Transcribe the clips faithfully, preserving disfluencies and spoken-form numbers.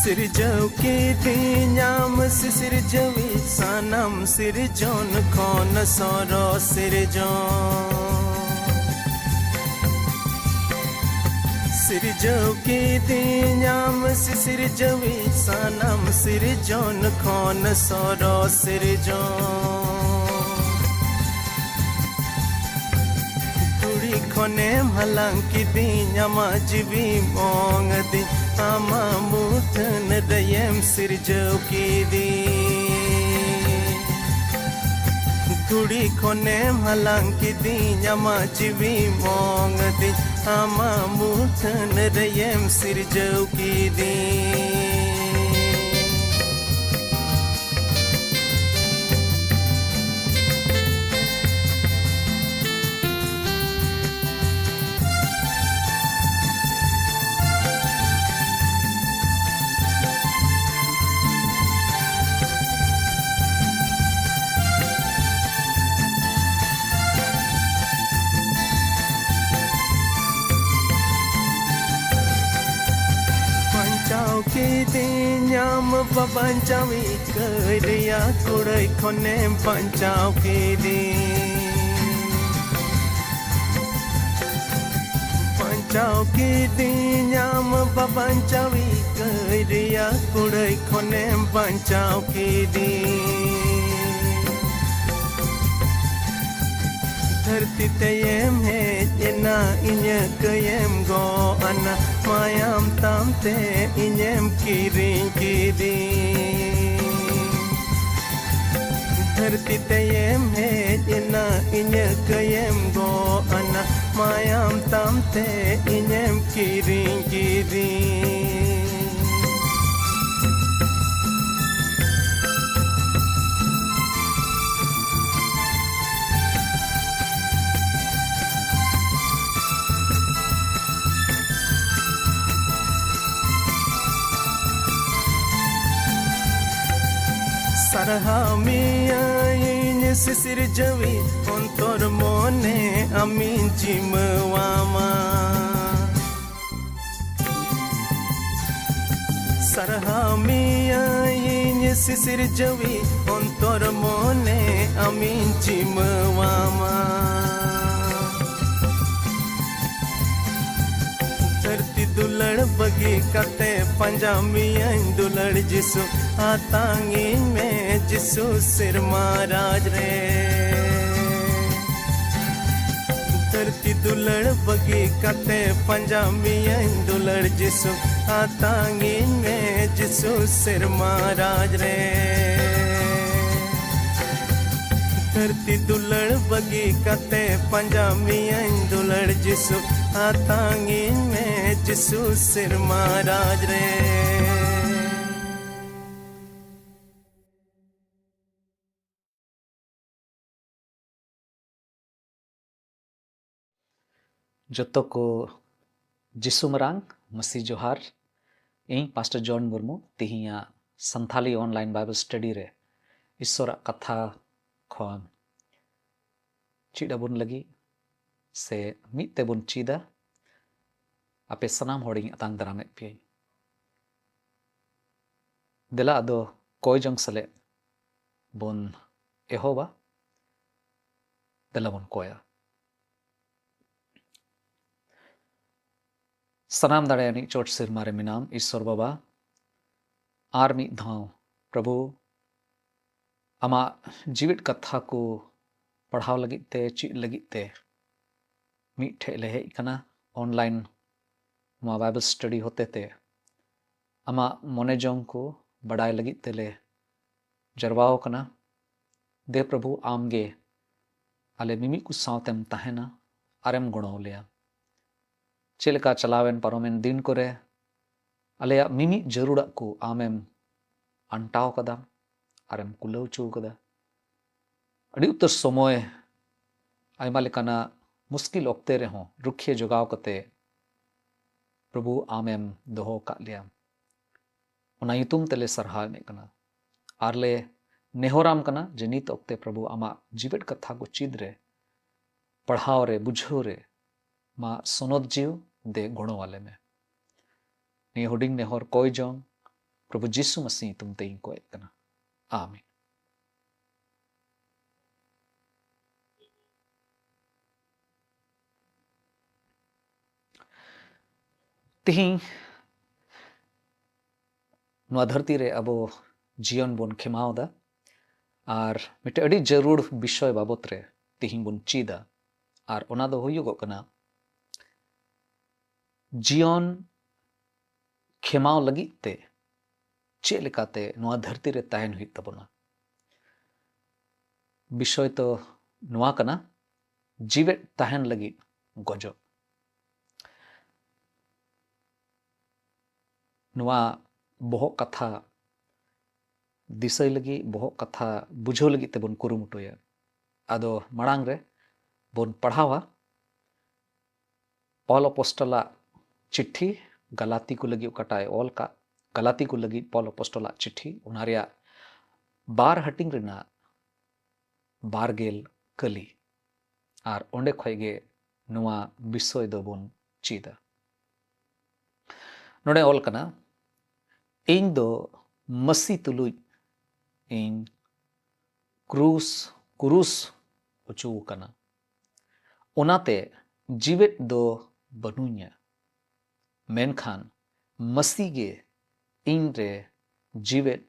ᱥᱤᱨᱡᱟᱹᱣ ᱠᱤᱫᱤᱧᱟᱢ ᱥᱤᱥᱤᱨᱡᱟᱹᱣᱤᱡ ᱥᱟᱱᱟᱢ ᱥᱤᱨᱡᱚᱱ ᱠᱷᱚᱱ ᱥᱚᱨᱚᱥ ᱥᱤᱨᱡᱚᱱ᱾ ᱥᱤᱨᱡᱟᱹᱣ ᱠᱤᱫᱤᱧᱟᱢ ᱥᱤᱥᱤᱨᱡᱟᱹᱣᱤᱡ ᱥᱟᱱᱟᱢ ᱥᱤᱨᱡᱚᱱ ᱠᱷᱚᱱ ᱥᱚᱨᱚᱥ ᱥᱤᱨᱡᱚᱱ᱾ ᱫᱷᱩᱲᱤ ᱠᱷᱚᱱᱮᱢ ᱦᱟᱞᱟᱝ ᱠᱤᱫᱤᱧ, ᱟᱢᱟᱜ ᱡᱤᱣᱤᱢ ᱚᱝ ᱟᱹᱫᱤᱧ, ᱟᱢᱟᱜ ᱢᱩᱴᱷᱟᱹᱱ ᱨᱮᱭᱮᱢ ᱥᱤᱨᱡᱟᱹᱣ ᱠᱤᱫᱤᱧ᱾ ᱫᱷᱩᱲᱤ ᱠᱷᱚᱱᱮᱢ ᱦᱟᱞᱟᱝ ᱠᱤᱫᱤᱧ, ᱟᱢᱟᱜ ᱡᱤᱣᱤᱢ ᱚᱝ ᱟᱹᱫᱤᱧ, ᱟᱢᱟᱜ ᱢᱩᱴᱷᱟᱹᱱ ᱨᱮᱭᱮᱢ ᱥᱤᱨᱡᱟᱹᱣ ᱠᱤᱫᱤᱧ᱾ ᱵᱟᱧᱪᱟᱣ ᱠᱤᱫᱤᱧᱟᱢ ᱵᱟᱵᱟᱧᱪᱟᱣᱤᱡ ᱠᱟᱹᱭ ᱨᱮᱭᱟᱜ ᱠᱩᱲᱟᱹᱭ ᱠᱷᱚᱱᱮᱢ ᱵᱟᱧᱪᱟᱣ ᱠᱤᱫᱤᱧ᱾ ᱵᱟᱧᱪᱟᱣ ᱠᱤᱫᱤᱧᱟᱢ ᱵᱟᱵᱟᱧᱪᱟᱣᱤᱡ ᱠᱟᱹᱭ ᱨᱮᱭᱟᱜ ᱠᱩᱲᱟᱹᱭ ᱠᱷᱚᱱᱮᱢ ᱵᱟᱧᱪᱟᱣ ᱠᱤᱫᱤᱧ᱾ ᱫᱷᱟᱹᱨᱛᱤ ᱛᱮᱭᱮᱢ ᱦᱮᱡ ᱮᱱᱟ, ᱤᱧᱟᱹᱜ ᱠᱟᱹᱭᱮᱢ ᱜᱚᱜ ᱟᱱᱟ, ᱢᱟᱭᱟᱢ ᱛᱟᱢ ᱛᱮ ᱤᱧᱮᱢ ᱠᱤᱨᱤᱧ ᱠᱤᱫᱤᱧ᱾ ᱫᱷᱟᱹᱨᱛᱤ ᱛᱮᱭᱮᱢ ᱦᱮᱡ ᱮᱱᱟ, ᱤᱧᱟᱹᱜ ᱠᱟᱹᱭᱮᱢ ᱜᱚᱜ ᱟᱱᱟ, ᱢᱟᱭᱟᱢ ᱛᱟᱢ ᱛᱮ ᱤᱧᱮᱢ ᱠᱤᱨᱤᱧ ᱠᱤᱫᱤᱧ᱾ ᱥᱟᱨᱦᱟᱣ ᱢᱮᱭᱟᱹᱧ ᱥᱤᱥᱤᱨᱡᱟᱹᱣᱤᱡ, ᱚᱱᱛᱚᱨ ᱢᱚᱱᱮ ᱟᱢᱤᱧ ᱡᱤᱢᱟᱹᱣᱟᱢᱟ᱾ ᱥᱟᱨᱦᱟᱣ ᱢᱮᱭᱟᱹᱧ ᱥᱤᱥᱤᱨ ᱡᱟᱹᱣᱤ ᱚᱱᱛᱚᱨ ᱢᱚᱱᱮ ᱟᱢᱤᱧ ᱡᱤᱢᱟᱹᱣᱟᱢᱟ᱾ ᱫᱷᱟᱹᱨᱛᱤ ᱫᱩᱞᱟᱹᱲ ᱵᱟᱹᱜᱤ ᱠᱟᱛᱮ ᱯᱟᱸᱡᱟ ᱢᱮᱭᱟᱹᱧ ᱫᱩᱞᱟᱹᱲ ᱡᱤᱥᱩ, ᱟᱛᱟᱝᱤᱧ ᱢᱮ ᱡᱤᱥᱩ ᱥᱮᱨᱢᱟ ᱨᱟᱡᱽ ᱨᱮ᱾ ᱫᱷᱟᱹᱨᱛᱤ ᱫᱩᱞᱟᱹᱲ ᱵᱟᱹᱜᱤ ᱠᱟᱛᱮ ᱯᱟᱸᱡᱟ ᱢᱮᱭᱟᱹᱧ ᱫᱩᱞᱟᱹᱲ ᱡᱤᱥᱩ, ᱟᱛᱟᱝᱤᱧ ᱢᱮ ᱡᱤᱥᱩ ᱥᱮᱨᱢᱟ ᱨᱟᱡᱽ ᱨᱮ᱾ ᱫᱷᱟᱹᱨᱛᱤ ᱫᱩᱞᱟᱹᱲ ᱵᱟᱹᱜᱤ ᱠᱟᱛᱮ ᱯᱟᱸᱡᱟ ᱢᱮᱭᱟᱹᱧ ᱫᱩᱞᱟᱹᱲ ᱡᱤᱥᱩ, ᱟᱛᱟᱝᱤᱧ ᱢᱮ ᱡᱤᱥᱩ ᱥᱮᱨᱢᱟ ᱨᱟᱡᱽ ᱨᱮ᱾ ᱡᱚᱛᱚ ᱠᱚ ᱡᱤᱥᱩ ᱢᱟᱨᱟᱝ ᱢᱟᱹᱥᱤ ᱡᱚᱦᱟᱨ᱾ ᱤᱧ ᱯᱟᱥᱴᱚᱨ ᱡᱚᱱ Murmu ᱛᱤᱦᱤᱧᱟᱜ Santali online Bible study ᱨᱮ ᱤᱥᱥᱚᱨᱟᱜ ᱠᱟᱛᱷᱟ ᱠᱷᱚᱱ ᱪᱮᱫ ᱟᱵᱚᱱ ᱞᱟᱹᱜᱤᱫ ᱥᱮ ᱢᱤᱫ ᱛᱮᱵᱚᱱ ᱪᱮᱫᱟ, ᱟᱯᱮ ᱥᱟᱱᱟᱢ ᱦᱚᱲᱤᱧ ᱟᱛᱟᱝ ᱫᱟᱨᱟᱢᱮᱫ ᱯᱮᱭᱟᱹᱧ᱾ ᱫᱮᱞᱟ ᱟᱫᱚ ᱠᱚᱭ ᱡᱚᱝ ᱥᱮᱞᱮᱫ ᱵᱚᱱ ᱮᱦᱚᱵᱟ᱾ ᱫᱮᱞᱟ ᱵᱚᱱ ᱠᱚᱭᱟ᱾ ᱥᱟᱱᱟᱢ ᱫᱟᱲᱮᱭᱟᱱᱤᱡ ᱪᱚᱴ ᱥᱮᱨᱢᱟ ᱨᱮ ᱢᱮᱱᱟᱢ ᱤᱥᱥᱚᱨ ᱵᱟᱵᱟ, ᱟᱨ ᱢᱤᱫ ᱫᱷᱟᱣ ᱯᱨᱚᱵᱷᱩ ᱟᱢᱟᱜ ᱡᱤᱣᱤᱫ ᱠᱟᱛᱷᱟ ᱠᱚ ᱯᱟᱲᱦᱟᱣ ᱞᱟᱹᱜᱤᱫ ᱛᱮ, ᱪᱮᱫ ᱞᱟᱹᱜᱤᱫ ᱛᱮ ᱢᱤᱫ ᱴᱷᱮᱡ ᱞᱮ ᱦᱮᱡ ᱟᱠᱟᱱᱟ᱾ online ᱱᱚᱣᱟ Bible study ᱦᱚᱛᱮ ᱛᱮ ᱟᱢᱟᱜ ᱢᱚᱱᱮ ᱡᱚᱝ ᱠᱚ ᱵᱟᱰᱟᱭ ᱞᱟᱹᱜᱤᱫ ᱛᱮᱞᱮ ᱡᱟᱨᱣᱟ ᱟᱠᱟᱱᱟ᱾ ᱫᱮ ᱯᱨᱚᱵᱷᱩ, ᱟᱢ ᱜᱮ ᱟᱞᱮ ᱢᱤᱢᱤᱫ ᱠᱚ ᱥᱟᱶᱛᱮᱢ ᱛᱟᱦᱮᱱᱟ ᱟᱨᱮᱢ ᱜᱚᱲᱚ ᱞᱮᱭᱟ᱾ ᱪᱮᱫ ᱞᱮᱠᱟ ᱪᱟᱞᱟᱣᱮᱱ ᱯᱟᱨᱚᱢᱮᱱ ᱫᱤᱱ ᱠᱚᱨᱮ ᱟᱞᱮᱭᱟᱜ ᱢᱤᱢᱤᱫ ᱡᱟᱹᱨᱩᱲᱟᱜ ᱠᱚ ᱟᱢᱮᱢ ᱟᱱᱴᱟᱣ ᱠᱟᱫᱟ ᱟᱨᱮᱢ ᱠᱩᱞᱟᱹᱣ ᱦᱚᱪᱚ ᱠᱟᱫᱟ᱾ ᱟᱹᱰᱤ ᱩᱛᱟᱹᱨ ᱥᱚᱢᱚᱭ ᱟᱭᱢᱟ ᱞᱮᱠᱟᱱᱟᱜ ᱢᱩᱥᱠᱤᱞ ᱚᱠᱛᱮ ᱨᱮᱦᱚᱸ ᱨᱩᱠᱷᱤᱭᱟᱹ ᱡᱚᱜᱟᱣ ᱠᱟᱛᱮ ᱯᱨᱚᱵᱷᱩ ᱟᱢᱮᱢ ᱫᱚᱦᱚ ᱟᱠᱟᱫ ᱞᱮᱭᱟ᱾ ᱚᱱᱟ ᱧᱩᱛᱩᱢ ᱛᱮᱞᱮ ᱥᱟᱨᱦᱟᱣ ᱮᱢᱮᱫ ᱠᱟᱱᱟ ᱟᱨ ᱞᱮ ᱱᱮᱦᱚᱨᱟᱢ ᱠᱟᱱᱟ ᱡᱮ ᱱᱤᱛ ᱚᱠᱛᱮ ᱯᱨᱚᱵᱷᱩ ᱟᱢᱟᱜ ᱡᱤᱣᱮᱫ ᱠᱟᱛᱷᱟ ᱠᱚ ᱪᱮᱫ ᱨᱮ, ᱯᱟᱲᱦᱟᱣ ᱨᱮ, ᱵᱩᱡᱷᱟᱹᱣ ᱨᱮ ᱢᱟ ᱥᱚᱱᱚᱛ ᱡᱤᱣ ᱫᱮ ᱜᱚᱲᱚ ᱟᱞᱮ ᱢᱮ᱾ ᱱᱤᱭᱟᱹ ᱦᱩᱰᱤᱧ ᱱᱮᱦᱚᱨ ᱠᱚᱭ ᱡᱚᱝ ᱯᱨᱚᱵᱷᱩ ᱡᱤᱥᱩ ᱢᱟᱹᱥᱤ ᱧᱩᱛᱩᱢ ᱛᱮ ᱤᱧ ᱠᱚᱭᱮᱫ ᱠᱟᱱᱟ᱾ ᱟᱢᱮᱱ᱾ ᱛᱤᱦᱤᱧ ᱱᱚᱣᱟ ᱫᱷᱟᱹᱨᱛᱤ ᱨᱮ ᱟᱵᱚ ᱡᱤᱭᱚᱱ ᱵᱚᱱ ᱠᱷᱮᱢᱟᱣ ᱮᱫᱟ, ᱟᱨ ᱢᱤᱫᱴᱮᱱ ᱟᱹᱰᱤ ᱡᱟᱹᱨᱩᱲ ᱵᱤᱥᱚᱭ ᱵᱟᱵᱚᱛ ᱨᱮ ᱛᱤᱦᱤᱧ ᱵᱚᱱ ᱪᱮᱫᱟ, ᱟᱨ ᱚᱱᱟ ᱫᱚ ᱦᱩᱭᱩᱜᱚᱜ ᱠᱟᱱᱟ ᱡᱤᱭᱚᱱ ᱠᱷᱮᱢᱟᱣ ᱞᱟᱹᱜᱤᱫ ᱛᱮ ᱪᱮᱫ ᱞᱮᱠᱟᱛᱮ ᱱᱚᱣᱟ ᱫᱷᱟᱹᱨᱛᱤ ᱨᱮ ᱛᱟᱦᱮᱱ ᱦᱩᱭᱩᱜ ᱛᱟᱵᱚᱱᱟ᱾ ᱵᱤᱥᱚᱭ ᱫᱚ ᱱᱚᱣᱟ ᱠᱟᱱᱟ, ᱡᱤᱣᱮᱫ ᱛᱟᱦᱮᱱ ᱞᱟᱹᱜᱤᱫ ᱜᱚᱡᱚᱜ᱾ ᱱᱚᱣᱟ ᱵᱚᱦᱚᱜ ᱠᱟᱛᱷᱟ ᱫᱤᱥᱟᱹᱭ ᱞᱟᱹᱜᱤᱫ, ᱵᱚᱦᱚᱜ ᱠᱟᱛᱷᱟ ᱵᱩᱡᱷᱟᱹᱣ ᱞᱟᱹᱜᱤᱫ ᱛᱮᱵᱚᱱ ᱠᱩᱨᱩᱢᱩᱴᱩᱭᱟ᱾ ᱟᱫᱚ ᱢᱟᱲᱟᱝ ᱨᱮ ᱵᱚᱱ ᱯᱟᱲᱦᱟᱣᱟ ᱯᱚᱞ ᱟᱯᱚᱥᱴᱚᱞᱟᱜ ᱪᱤᱴᱷᱤ, ᱜᱟᱞᱟᱛᱤ ᱠᱚ ᱞᱟᱹᱜᱤᱫ ᱚᱠᱟᱴᱟᱜ ᱮ ᱚᱞ ᱠᱟᱜ, ᱜᱟᱞᱟᱛᱤ ᱠᱚ ᱞᱟᱹᱜᱤᱫ ᱯᱚᱞ ᱟᱯᱚᱥᱴᱚᱞᱟᱜ ᱪᱤᱴᱷᱤ, ᱚᱱᱟ ᱨᱮᱭᱟᱜ ᱵᱟᱨ ᱦᱟᱹᱴᱤᱧ ᱨᱮᱱᱟᱜ ᱵᱟᱨ ᱜᱮᱞ ᱠᱟᱹᱞᱤ᱾ ᱟᱨ ᱚᱸᱰᱮ ᱠᱷᱚᱡ ᱜᱮ ᱱᱚᱣᱟ ᱵᱤᱥᱚᱭ ᱫᱚᱵᱚᱱ ᱪᱮᱫᱟ᱾ ᱱᱚᱰᱮ ᱚᱞ ᱠᱟᱱᱟ, "ᱤᱧ ᱫᱚ ᱢᱟᱹᱥᱤ ᱛᱩᱞᱩᱡ ᱤᱧ ᱠᱨᱩᱥ, ᱠᱨᱩᱥ ᱦᱚᱪᱚ ᱟᱠᱟᱱᱟ᱾ ᱚᱱᱟᱛᱮ ᱡᱤᱣᱮᱫ ᱫᱚ ᱵᱟᱹᱱᱩᱧᱟ, ᱢᱮᱱᱠᱷᱟᱱ ᱢᱟᱹᱥᱤ ᱜᱮ ᱤᱧ ᱨᱮ ᱡᱤᱣᱮᱫ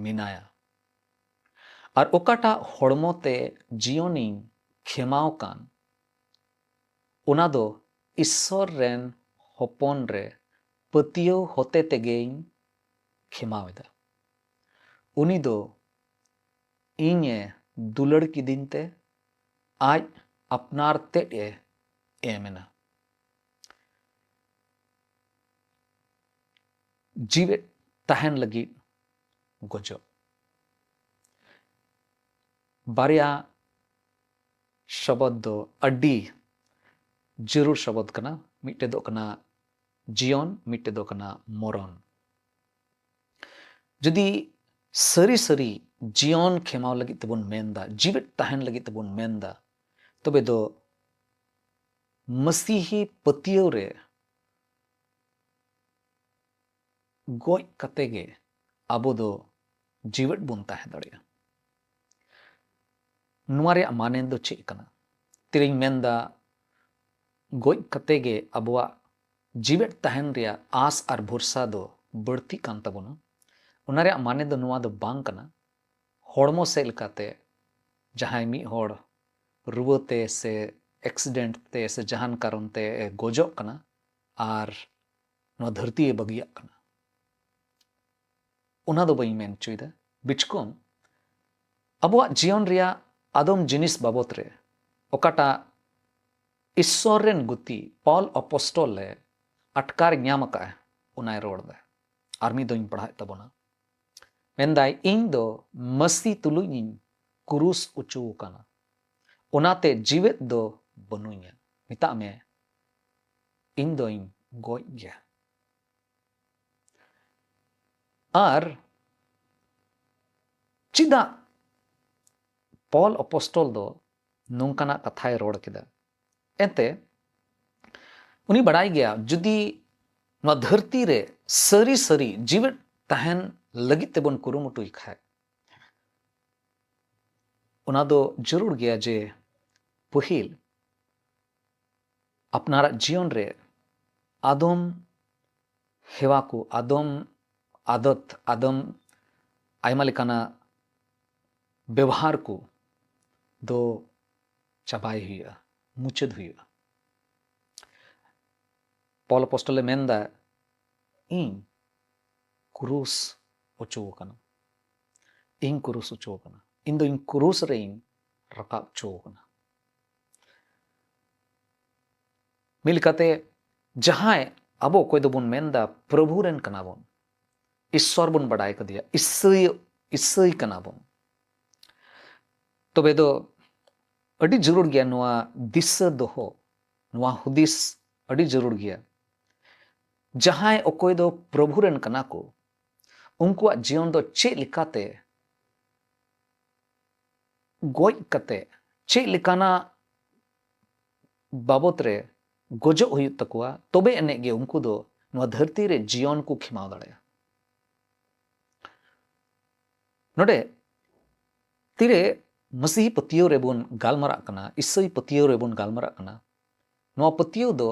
ᱢᱮᱱᱟᱭᱟ᱾ ᱟᱨ ᱚᱠᱟᱴᱟᱜ ᱦᱚᱲᱢᱚ ᱛᱮ ᱡᱤᱭᱚᱱᱤᱧ ᱠᱷᱮᱢᱟᱣ ᱠᱟᱱ, ᱚᱱᱟ ᱫᱚ ᱤᱥᱥᱚᱨ ᱨᱮᱱ ᱦᱚᱯᱚᱱ ᱨᱮ ᱯᱟᱹᱛᱭᱟᱹᱣ ᱦᱚᱛᱮ ᱛᱮᱜᱮᱧ ᱠᱷᱮᱢᱟᱣ ᱮᱫᱟ᱾ ᱩᱱᱤ ᱫᱚ ᱤᱧᱮ ᱫᱩᱞᱟᱹᱲ ᱠᱤᱫᱤᱧ ᱛᱮ ᱟᱡ ᱟᱯᱱᱟᱨ ᱛᱮᱫ ᱮ ᱮᱢ ᱮᱱᱟ᱾" ᱡᱤᱣᱮᱫ ᱛᱟᱦᱮᱱ ᱞᱟᱹᱜᱤᱫ ᱜᱚᱡᱚᱜ᱾ ᱵᱟᱨᱭᱟ ᱥᱚᱵᱚᱫ ᱫᱚ ᱟᱹᱰᱤ ᱡᱟᱹᱨᱩᱲ ᱥᱚᱵᱚᱫ ᱠᱟᱱᱟ᱾ ᱢᱤᱫᱴᱮᱡ ᱫᱚ ᱠᱟᱱᱟ ᱡᱤᱭᱚᱱ, ᱢᱤᱫᱴᱮᱡ ᱫᱚ ᱠᱟᱱᱟ ᱢᱚᱨᱚᱱ᱾ ᱡᱩᱫᱤ ᱥᱟᱹᱨᱤ ᱥᱟᱹᱨᱤ ᱡᱤᱭᱚᱱ ᱠᱷᱮᱢᱟᱣ ᱞᱟᱹᱜᱤᱫ ᱛᱮᱵᱚᱱ ᱢᱮᱱᱫᱟ, ᱡᱤᱣᱮᱫ ᱛᱟᱦᱮᱱ ᱞᱟᱹᱜᱤᱫ ᱛᱮᱵᱚᱱ ᱢᱮᱱᱫᱟ, ᱛᱚᱵᱮ ᱫᱚ ᱢᱟᱹᱥᱤᱦᱤ ᱯᱟᱹᱛᱭᱟᱹᱣ ᱨᱮ ᱜᱚᱡ ᱠᱟᱛᱮ ᱜᱮ ᱟᱵᱚ ᱫᱚ ᱡᱤᱣᱮᱫ ᱵᱚᱱ ᱛᱟᱦᱮᱸ ᱫᱟᱲᱮᱭᱟᱜᱼᱟ᱾ ᱱᱚᱣᱟ ᱨᱮᱭᱟᱜ ᱢᱟᱱᱮ ᱫᱚ ᱪᱮᱫ ᱠᱟᱱᱟ? ᱛᱤᱨᱤᱧ ᱢᱮᱱᱫᱟ, ᱜᱚᱡ ᱠᱟᱛᱮ ᱜᱮ ᱟᱵᱚᱣᱟᱜ ᱡᱤᱣᱮᱫ ᱛᱟᱦᱮᱱ ᱨᱮᱭᱟᱜ ᱟᱥ ᱟᱨ ᱵᱷᱚᱨᱥᱟ ᱫᱚ ᱵᱟᱹᱲᱛᱤᱜ ᱠᱟᱱ ᱛᱟᱵᱚᱱᱟ᱾ ᱚᱱᱟ ᱨᱮᱭᱟᱜ ᱢᱟᱱᱮ ᱫᱚ ᱱᱚᱣᱟ ᱫᱚ ᱵᱟᱝ ᱠᱟᱱᱟ, ᱦᱚᱲᱢᱚ ᱥᱮᱫ ᱞᱮᱠᱟᱛᱮ ᱡᱟᱦᱟᱸᱭ ᱢᱤᱫ ᱦᱚᱲ ᱨᱩᱣᱟᱹᱛᱮ ᱥᱮ ᱮᱠᱥᱤᱰᱮᱱᱴ ᱛᱮ ᱥᱮ ᱡᱟᱦᱟᱱ ᱠᱟᱨᱚᱱ ᱛᱮ ᱮ ᱜᱚᱡᱚᱜ ᱠᱟᱱᱟ ᱟᱨ ᱱᱚᱣᱟ ᱫᱷᱟᱹᱨᱛᱤ ᱮ ᱵᱟᱹᱜᱤᱭᱟᱜ ᱠᱟᱱᱟ, ᱚᱱᱟ ᱫᱚ ᱵᱟᱹᱧ ᱢᱮᱱ ᱦᱚᱪᱚᱭᱮᱫᱟ᱾ ᱵᱤᱪᱠᱚᱢ ᱟᱵᱚᱣᱟᱜ ᱡᱤᱭᱚᱱ ᱨᱮᱭᱟᱜ ᱟᱫᱚᱢ ᱡᱤᱱᱤᱥ ᱵᱟᱵᱚᱛ ᱨᱮ ᱚᱠᱟᱴᱟᱜ ᱤᱥᱥᱚᱨ ᱨᱮᱱ ᱜᱩᱛᱤ ᱯᱟᱣᱞ ᱚᱯᱚᱥᱴᱚᱞ ᱮ ᱟᱴᱠᱟᱨ ᱧᱟᱢ ᱟᱠᱟᱫᱼᱟ, ᱚᱱᱟᱭ ᱨᱚᱲ ᱮᱫᱟ᱾ ᱟᱨ ᱢᱤᱫ ᱫᱚᱧ ᱯᱟᱲᱦᱟᱣᱮᱫ ᱛᱟᱵᱚᱱᱟ᱾ ᱢᱮᱱᱫᱟᱭ, "ᱤᱧ ᱫᱚ ᱢᱟᱹᱥᱤ ᱛᱩᱞᱩᱡ ᱤᱧ ᱠᱩᱨᱩᱥ ᱚᱪᱚ ᱟᱠᱟᱱᱟ, ᱚᱱᱟᱛᱮ ᱡᱤᱣᱮᱫ ᱫᱚ ᱵᱟᱹᱱᱩᱧᱟ᱾ ᱢᱮᱛᱟᱜ ᱢᱮ, ᱤᱧ ᱫᱚᱧ ᱜᱚᱡ ᱜᱮᱭᱟ᱾" ᱟᱨ ᱪᱮᱫᱟᱜ ᱯᱚᱞ ᱚᱯᱚᱥᱴᱚᱞ ᱫᱚ ᱱᱚᱝᱠᱟᱱᱟᱜ ᱠᱟᱛᱷᱟᱭ ᱨᱚᱲ ᱠᱮᱫᱟ? ᱮᱱᱛᱮ, ᱩᱱᱤ ᱵᱟᱲᱟᱭ ᱜᱮᱭᱟ, ᱡᱩᱫᱤ ᱱᱚᱣᱟ ᱫᱷᱟᱹᱨᱛᱤ ᱨᱮ ᱥᱟᱹᱨᱤ ᱥᱟᱹᱨᱤ ᱡᱤᱣᱮᱫ ᱛᱟᱦᱮᱱ ᱞᱟᱹᱜᱤᱫ ᱛᱮᱵᱚᱱ ᱠᱩᱨᱩᱢᱩᱴᱩᱭ ᱠᱷᱟᱡ, ᱚᱱᱟ ᱫᱚ ᱡᱟᱹᱨᱩᱲ ᱜᱮᱭᱟ ᱡᱮ ᱯᱟᱹᱦᱤᱞ ᱟᱯᱱᱟᱨᱟᱜ ᱡᱤᱭᱚᱱ ᱨᱮ ᱟᱫᱚᱢ ᱦᱮᱣᱟ ᱠᱚ, ᱟᱫᱚᱢ ᱟᱫᱚᱛ, ᱟᱫᱚᱢ ᱟᱭᱢᱟ ᱞᱮᱠᱟᱱᱟᱜ ᱵᱮᱣᱦᱟᱨ ᱠᱚ ᱫᱚ ᱪᱟᱵᱟᱭ ᱦᱩᱭᱩᱜᱼᱟ, ᱢᱩᱪᱟᱹᱫ ᱦᱩᱭᱩᱜᱼᱟ᱾ ᱯᱚᱞ ᱟᱯᱚᱥᱴᱚᱞ ᱮ ᱢᱮᱱᱫᱟ, "ᱤᱧ ᱠᱨᱩᱥ ᱚᱪᱚ ᱟᱠᱟᱱᱟ, ᱤᱧ ᱠᱨᱩᱥ ᱚᱪᱚ ᱟᱠᱟᱱᱟ, ᱤᱧ ᱫᱚ ᱤᱧ ᱠᱨᱩᱥ ᱨᱮ ᱤᱧ ᱨᱟᱠᱟᱵ ᱚᱪᱚ ᱟᱠᱟᱱᱟ᱾" ᱢᱤᱫ ᱞᱮᱠᱟᱛᱮ, ᱡᱟᱦᱟᱸᱭ ᱟᱵᱚ ᱚᱠᱚᱭ ᱫᱚᱵᱚᱱ ᱢᱮᱱᱫᱟ ᱯᱨᱚᱵᱷᱩ ᱨᱮᱱ ᱠᱟᱱᱟ ᱵᱚᱱ, ᱤᱥᱥᱚᱨ ᱵᱚᱱ ᱵᱟᱰᱟᱭ ᱠᱟᱫᱮᱭᱟ, ᱤᱥᱟᱹᱭ, ᱤᱥᱟᱹᱭ ᱠᱟᱱᱟ ᱵᱚᱱ, ᱛᱚᱵᱮ ᱫᱚ ᱟᱹᱰᱤ ᱡᱟᱹᱨᱩᱲ ᱜᱮᱭᱟ ᱱᱚᱣᱟ ᱫᱤᱥᱟᱹ ᱫᱚᱦᱚ, ᱱᱚᱣᱟ ᱦᱩᱫᱤᱥ ᱟᱹᱰᱤ ᱡᱟᱹᱨᱩᱲ ᱜᱮᱭᱟ᱾ ᱡᱟᱦᱟᱸᱭ ᱚᱠᱚᱭ ᱫᱚ ᱯᱨᱚᱵᱷᱩ ᱨᱮᱱ ᱠᱟᱱᱟ ᱠᱚ, ᱩᱱᱠᱩᱣᱟᱜ ᱡᱤᱭᱚᱱ ᱫᱚ ᱪᱮᱫ ᱞᱮᱠᱟᱛᱮ ᱜᱚᱡ ᱠᱟᱛᱮ, ᱪᱮᱫ ᱞᱮᱠᱟᱱᱟᱜ ᱵᱟᱵᱚᱛ ᱨᱮ ᱜᱚᱡᱚᱜ ᱦᱩᱭᱩᱜ ᱛᱟᱠᱚᱣᱟ, ᱛᱚᱵᱮ ᱮᱱᱮᱡ ᱜᱮ ᱩᱱᱠᱩ ᱫᱚ ᱱᱚᱣᱟ ᱫᱷᱟᱹᱨᱛᱤ ᱨᱮ ᱡᱤᱭᱚᱱ ᱠᱚ ᱠᱷᱮᱢᱟᱣ ᱫᱟᱲᱮᱭᱟᱜᱼᱟ᱾ ᱱᱚᱰᱮ ᱛᱤᱨᱮ ᱢᱟᱹᱥᱤᱦᱤ ᱯᱟᱹᱛᱭᱟᱹᱣ ᱨᱮᱵᱚᱱ ᱜᱟᱞᱢᱟᱨᱟᱜ ᱠᱟᱱᱟ, ᱤᱥᱟᱹᱭ ᱯᱟᱹᱛᱭᱟᱹᱣ ᱨᱮᱵᱚᱱ ᱜᱟᱞᱢᱟᱨᱟᱜ ᱠᱟᱱᱟ, ᱱᱚᱣᱟ ᱯᱟᱹᱛᱭᱟᱹᱣ ᱫᱚ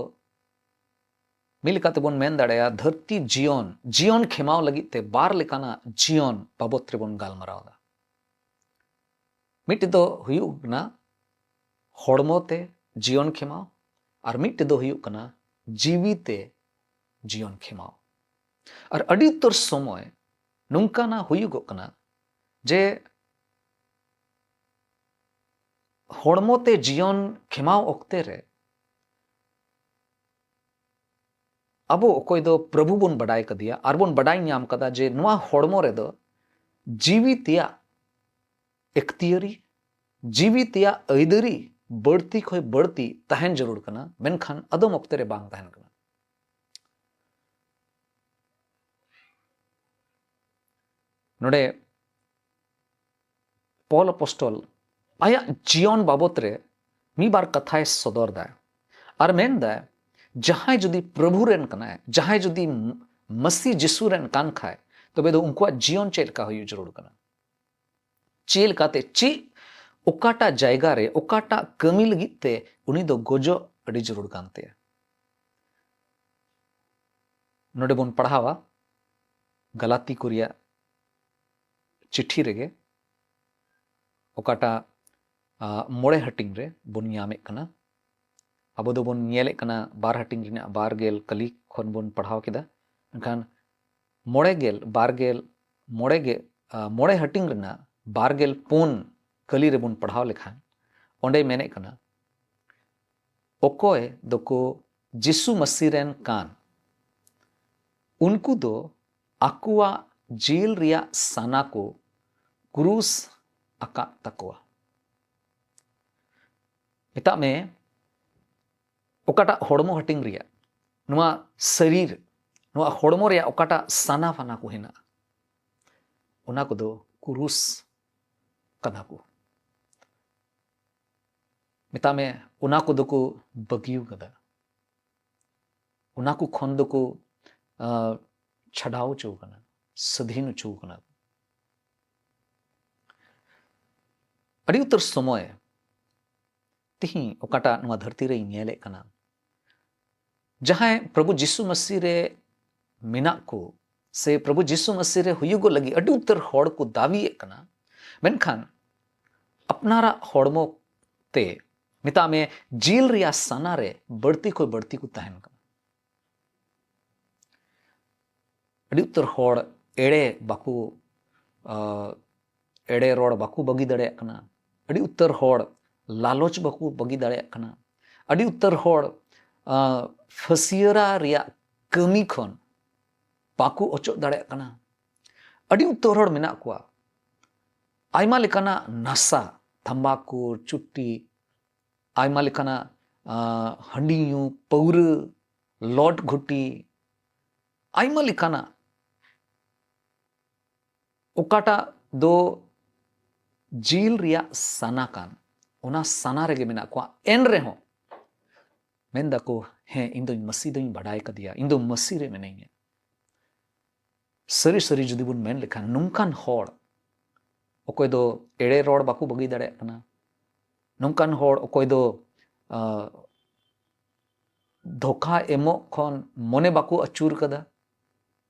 ᱢᱤᱫ ᱞᱮᱠᱟᱛᱮᱵᱚᱱ ᱢᱮᱱ ᱫᱟᱲᱮᱭᱟᱜᱼᱟ, ᱫᱷᱟᱹᱨᱛᱤ ᱡᱤᱭᱚᱱ, ᱡᱤᱭᱚᱱ ᱠᱷᱮᱢᱟᱣ ᱞᱟᱹᱜᱤᱫ ᱛᱮ ᱵᱟᱨ ᱞᱮᱠᱟᱱᱟᱜ ᱡᱤᱭᱚᱱ ᱵᱟᱵᱚᱛ ᱨᱮᱵᱚᱱ ᱜᱟᱞᱢᱟᱨᱟᱣ ᱮᱫᱟ᱾ ᱢᱤᱫᱴᱮᱡ ᱫᱚ ᱦᱩᱭᱩᱜ ᱠᱟᱱᱟ ᱦᱚᱲᱢᱚ ᱛᱮ ᱡᱤᱭᱚᱱ ᱠᱷᱮᱢᱟᱣ, ᱟᱨ ᱢᱤᱫᱴᱮᱡ ᱫᱚ ᱦᱩᱭᱩᱜ ᱠᱟᱱᱟ ᱡᱤᱣᱤ ᱛᱮ ᱡᱤᱭᱚᱱ ᱠᱷᱮᱢᱟᱣ᱾ ᱟᱨ ᱟᱹᱰᱤ ᱩᱛᱟᱹᱨ ᱥᱚᱢᱚᱭ ᱱᱚᱝᱠᱟᱱᱟᱜ ᱦᱩᱭᱩᱜᱚᱜ ᱠᱟᱱᱟ ᱡᱮ ᱦᱚᱲᱢᱚ ᱛᱮ ᱡᱤᱭᱚᱱ ᱠᱷᱮᱢᱟᱣ ᱚᱠᱛᱮ ᱨᱮ ᱟᱵᱚ ᱚᱠᱚᱭ ᱫᱚ ᱯᱨᱚᱵᱷᱩ ᱵᱚᱱ ᱵᱟᱰᱟᱭ ᱠᱟᱫᱮᱭᱟ ᱟᱨ ᱵᱚᱱ ᱵᱟᱰᱟᱭ ᱧᱟᱢ ᱠᱟᱫᱟ ᱡᱮ ᱱᱚᱣᱟ ᱦᱚᱲᱢᱚ ᱨᱮᱫᱚ ᱡᱤᱣᱤ ᱛᱮᱭᱟᱜ ᱮᱠᱛᱤᱭᱟᱹᱨᱤ, ᱡᱤᱣᱤ ᱛᱮᱭᱟᱜ ᱟᱹᱭᱫᱟᱹᱨᱤ ᱵᱟᱹᱲᱛᱤ ᱠᱷᱚᱱ ᱵᱟᱹᱲᱛᱤ ᱛᱟᱦᱮᱱ ᱡᱟᱹᱨᱩᱲ ᱠᱟᱱᱟ, ᱢᱮᱱᱠᱷᱟᱱ ᱟᱫᱚᱢ ᱚᱠᱛᱮ ᱨᱮ ᱵᱟᱝ ᱛᱟᱦᱮᱱ ᱠᱟᱱᱟ᱾ ᱱᱚᱰᱮ ᱯᱚᱞ ᱟᱯᱚᱥᱴᱚᱞ ᱟᱭᱟᱜ ᱡᱤᱭᱚᱱ ᱵᱟᱵᱚᱛ ᱨᱮ ᱢᱤᱫ ᱵᱟᱨ ᱠᱟᱛᱷᱟᱭ ᱥᱚᱫᱚᱨ ᱫᱟᱭ ᱟᱨ ᱢᱮᱱ ᱫᱟᱭ, ᱡᱟᱦᱟᱸᱭ ᱡᱩᱫᱤ ᱯᱨᱚᱵᱷᱩ ᱨᱮᱱ ᱠᱟᱱᱟᱭ, ᱡᱟᱦᱟᱸᱭ ᱡᱩᱫᱤ ᱢᱟᱹᱥᱤ ᱡᱤᱥᱩ ᱨᱮᱱ ᱠᱟᱱ ᱠᱷᱟᱭ, ᱛᱚᱵᱮ ᱫᱚ ᱩᱱᱠᱩᱣᱟᱜ ᱡᱤᱭᱚᱱ ᱪᱮᱫ ᱞᱮᱠᱟ ᱦᱩᱭᱩᱜ ᱡᱟᱹᱨᱩᱲ ᱠᱟᱱᱟ? ᱪᱮᱫ ᱞᱮᱠᱟᱛᱮ, ᱪᱮᱫ, ᱚᱠᱟᱴᱟᱜ ᱡᱟᱭᱜᱟ ᱨᱮ, ᱚᱠᱟᱴᱟᱜ ᱠᱟᱹᱢᱤ ᱞᱟᱹᱜᱤᱫ ᱛᱮ ᱩᱱᱤ ᱫᱚ ᱜᱚᱡᱚᱜ ᱟᱹᱰᱤ ᱡᱟᱹᱨᱩᱲ ᱠᱟᱱ ᱛᱟᱭᱟ? ᱱᱚᱰᱮ ᱵᱚᱱ ᱯᱟᱲᱦᱟᱣᱟ ᱜᱟᱞᱟᱛᱤ ᱠᱚ ᱨᱮᱭᱟᱜ ᱪᱤᱴᱷᱤ ᱨᱮᱜᱮ, ᱚᱠᱟᱴᱟᱜ, ᱟ, ᱢᱚᱬᱮ ᱦᱟᱹᱴᱤᱧ ᱨᱮ ᱵᱚᱱ ᱧᱟᱢᱮᱫ ᱠᱟᱱᱟ᱾ ᱟᱵᱚ ᱫᱚᱵᱚᱱ ᱧᱮᱞᱮᱫ ᱠᱟᱱᱟ ᱵᱟᱨ ᱦᱟᱹᱴᱤᱧ ᱨᱮᱱᱟᱜ ᱵᱟᱨ ᱜᱮᱞ ᱠᱟᱹᱞᱤ ᱠᱷᱚᱱ ᱵᱚᱱ ᱯᱟᱲᱦᱟᱣ ᱠᱮᱫᱟ᱾ ᱢᱮᱱᱠᱷᱟᱱ ᱢᱚᱬᱮ ᱜᱮᱞ, ᱵᱟᱨ ᱜᱮᱞ, ᱢᱚᱬᱮ ᱜᱮ, ᱟ, ᱢᱚᱬᱮ ᱦᱟᱹᱴᱤᱧ ᱨᱮᱱᱟᱜ ᱵᱟᱨ ᱜᱮᱞ ᱯᱩᱱ ᱠᱟᱹᱞᱤ ᱨᱮᱵᱚᱱ ᱯᱟᱲᱦᱟᱣ ᱞᱮᱠᱷᱟᱱ, ᱚᱸᱰᱮ ᱢᱮᱱᱮᱫ ᱠᱟᱱᱟ, ᱚᱠᱚᱭ ᱫᱚᱠᱚ ᱡᱤᱥᱩ ᱢᱟᱹᱥᱤ ᱨᱮᱱ ᱠᱟᱱ, ᱩᱱᱠᱩ ᱫᱚ ᱟᱠᱚᱣᱟᱜ ᱡᱤᱞ ᱨᱮᱭᱟᱜ ᱥᱟᱱᱟ ᱠᱚ ᱠᱨᱩᱥ ᱟᱠᱟᱫ ᱛᱟᱠᱚᱣᱟ᱾ ᱢᱮᱛᱟᱜ ᱢᱮ, ᱚᱠᱟᱴᱟᱜ ᱦᱚᱲᱢᱚ ᱦᱟᱹᱴᱤᱧ ᱨᱮᱭᱟᱜ, ᱱᱚᱣᱟ ᱥᱟᱨᱤᱨ, ᱱᱚᱣᱟ ᱦᱚᱲᱢᱚ ᱨᱮᱭᱟᱜ ᱚᱠᱟᱴᱟᱜ ᱥᱟᱱᱟ ᱯᱷᱟᱱᱟ ᱠᱚ ᱦᱮᱱᱟᱜᱼᱟ, ᱚᱱᱟ ᱠᱚᱫᱚ ᱠᱨᱩᱥ ᱠᱟᱱᱟ ᱠᱚ᱾ ᱢᱮᱛᱟᱜ ᱢᱮ, ᱚᱱᱟ ᱠᱚᱫᱚ ᱠᱚ ᱵᱟᱹᱜᱤᱣ ᱠᱟᱫᱟ, ᱚᱱᱟ ᱠᱚ ᱠᱷᱚᱱ ᱫᱚᱠᱚ ᱟᱸ, ᱪᱷᱟᱰᱟᱣ ᱦᱚᱪᱚ ᱠᱟᱱᱟ, ᱥᱟᱹᱫᱷᱤᱱ ᱦᱚᱪᱚ ᱠᱟᱱᱟ᱾ ᱟᱹᱰᱤ ᱩᱛᱟᱹᱨ ᱥᱚᱢᱚᱭ ᱛᱤᱦᱤᱧ ᱚᱠᱟᱴᱟᱜ ᱱᱚᱣᱟ ᱫᱷᱟᱹᱨᱛᱤ ᱨᱮᱧ ᱧᱮᱞᱮᱫ ᱠᱟᱱᱟ, ᱡᱟᱦᱟᱸᱭ ᱯᱨᱚᱵᱷᱩ ᱡᱤᱥᱩ ᱢᱟᱹᱥᱤ ᱨᱮ ᱢᱮᱱᱟᱜ ᱠᱚ ᱥᱮ ᱯᱨᱚᱵᱷᱩ ᱡᱤᱥᱩ ᱢᱟᱹᱥᱤ ᱨᱮ ᱦᱩᱭᱩᱜᱚᱜ ᱞᱟᱹᱜᱤᱫ ᱟᱹᱰᱤ ᱩᱛᱟᱹᱨ ᱦᱚᱲ ᱠᱚ ᱫᱟᱹᱵᱤᱭᱮᱫ ᱠᱟᱱᱟ, ᱢᱮᱱᱠᱷᱟᱱ ᱟᱯᱱᱟᱨᱟᱜ ᱦᱚᱲᱢᱚ ᱛᱮ, ᱢᱮᱛᱟᱜ ᱢᱮ, ᱡᱤᱞ ᱨᱮᱭᱟᱜ ᱥᱟᱱᱟ ᱨᱮ ᱵᱟᱹᱲᱛᱤ ᱠᱷᱚᱱ ᱵᱟᱹᱲᱛᱤ ᱠᱚ ᱛᱟᱦᱮᱱ ᱠᱟᱱᱟ᱾ ᱟᱹᱰᱤ ᱩᱛᱟᱹᱨ ᱦᱚᱲ ᱮᱲᱮ ᱵᱟᱠᱚ, ᱟᱸ, ᱮᱲᱮ ᱨᱚᱲ ᱵᱟᱠᱚ ᱵᱟᱹᱜᱤ ᱫᱟᱲᱮᱭᱟᱜ ᱠᱟᱱᱟ᱾ ᱟᱹᱰᱤ ᱩᱛᱟᱹᱨ ᱦᱚᱲ ᱞᱟᱞᱚᱪ ᱵᱟᱠᱚ ᱵᱟᱹᱜᱤ ᱫᱟᱲᱮᱭᱟᱜ ᱠᱟᱱᱟ᱾ ᱟᱹᱰᱤ ᱩᱛᱟᱹᱨ ᱦᱚᱲ, ᱟᱸ, ᱯᱷᱟᱹᱥᱭᱟᱹᱨᱟ ᱨᱮᱭᱟᱜ ᱠᱟᱹᱢᱤ ᱠᱷᱚᱱ ᱵᱟᱠᱚ ᱚᱪᱚᱜ ᱫᱟᱲᱮᱭᱟᱜ ᱠᱟᱱᱟ᱾ ᱟᱹᱰᱤ ᱩᱛᱟᱹᱨ ᱦᱚᱲ ᱢᱮᱱᱟᱜ ᱠᱚᱣᱟ, ᱟᱭᱢᱟ ᱞᱮᱠᱟᱱᱟᱜ ᱱᱟᱥᱟ, ᱛᱷᱟᱢᱵᱟᱠᱩᱨ, ᱪᱩᱴᱤ, ᱟᱭᱢᱟ ᱞᱮᱠᱟᱱᱟᱜ, ᱟᱸ, ᱦᱟᱺᱰᱤ ᱧᱩ, ᱯᱟᱹᱣᱨᱟᱹ, ᱞᱚᱴ ᱜᱷᱩᱴᱤ, ᱟᱭᱢᱟ ᱞᱮᱠᱟᱱᱟᱜ, ᱚᱠᱟᱴᱟᱜ ᱫᱚ ᱡᱤᱞ ᱨᱮᱭᱟᱜ ᱥᱟᱱᱟ ᱠᱟᱱ, ᱚᱱᱟ ᱥᱟᱱᱟ ᱨᱮᱜᱮ ᱢᱮᱱᱟᱜ ᱠᱚᱣᱟ᱾ ᱮᱱ ᱨᱮᱦᱚᱸ ᱢᱮᱱ ᱫᱟᱠᱚ, "ᱦᱮᱸ, ᱤᱧ ᱫᱚᱧ ᱢᱟᱹᱥᱤ ᱫᱚᱧ ᱵᱟᱰᱟᱭ ᱠᱟᱫᱮᱭᱟ, ᱤᱧ ᱫᱚ ᱢᱟᱹᱥᱤ ᱨᱮ ᱢᱤᱱᱟᱹᱧᱟ᱾" ᱥᱟᱹᱨᱤ ᱥᱟᱹᱨᱤ ᱡᱩᱫᱤ ᱵᱚᱱ ᱢᱮᱱ ᱞᱮᱠᱷᱟᱱ, ᱱᱚᱝᱠᱟᱱ ᱦᱚᱲ, ᱚᱠᱚᱭ ᱫᱚ ᱮᱲᱮ ᱨᱚᱲ ᱵᱟᱠᱚ ᱵᱟᱹᱜᱤ ᱫᱟᱲᱮᱭᱟᱜ ᱠᱟᱱᱟ, ᱱᱚᱝᱠᱟᱱ ᱦᱚᱲ ᱚᱠᱚᱭ ᱫᱚ, ᱟᱸ, ᱫᱷᱳᱠᱟ ᱮᱢᱚᱜ ᱠᱷᱚᱱ ᱢᱚᱱᱮ ᱵᱟᱠᱚ ᱟᱹᱪᱩᱨ ᱠᱟᱫᱟ,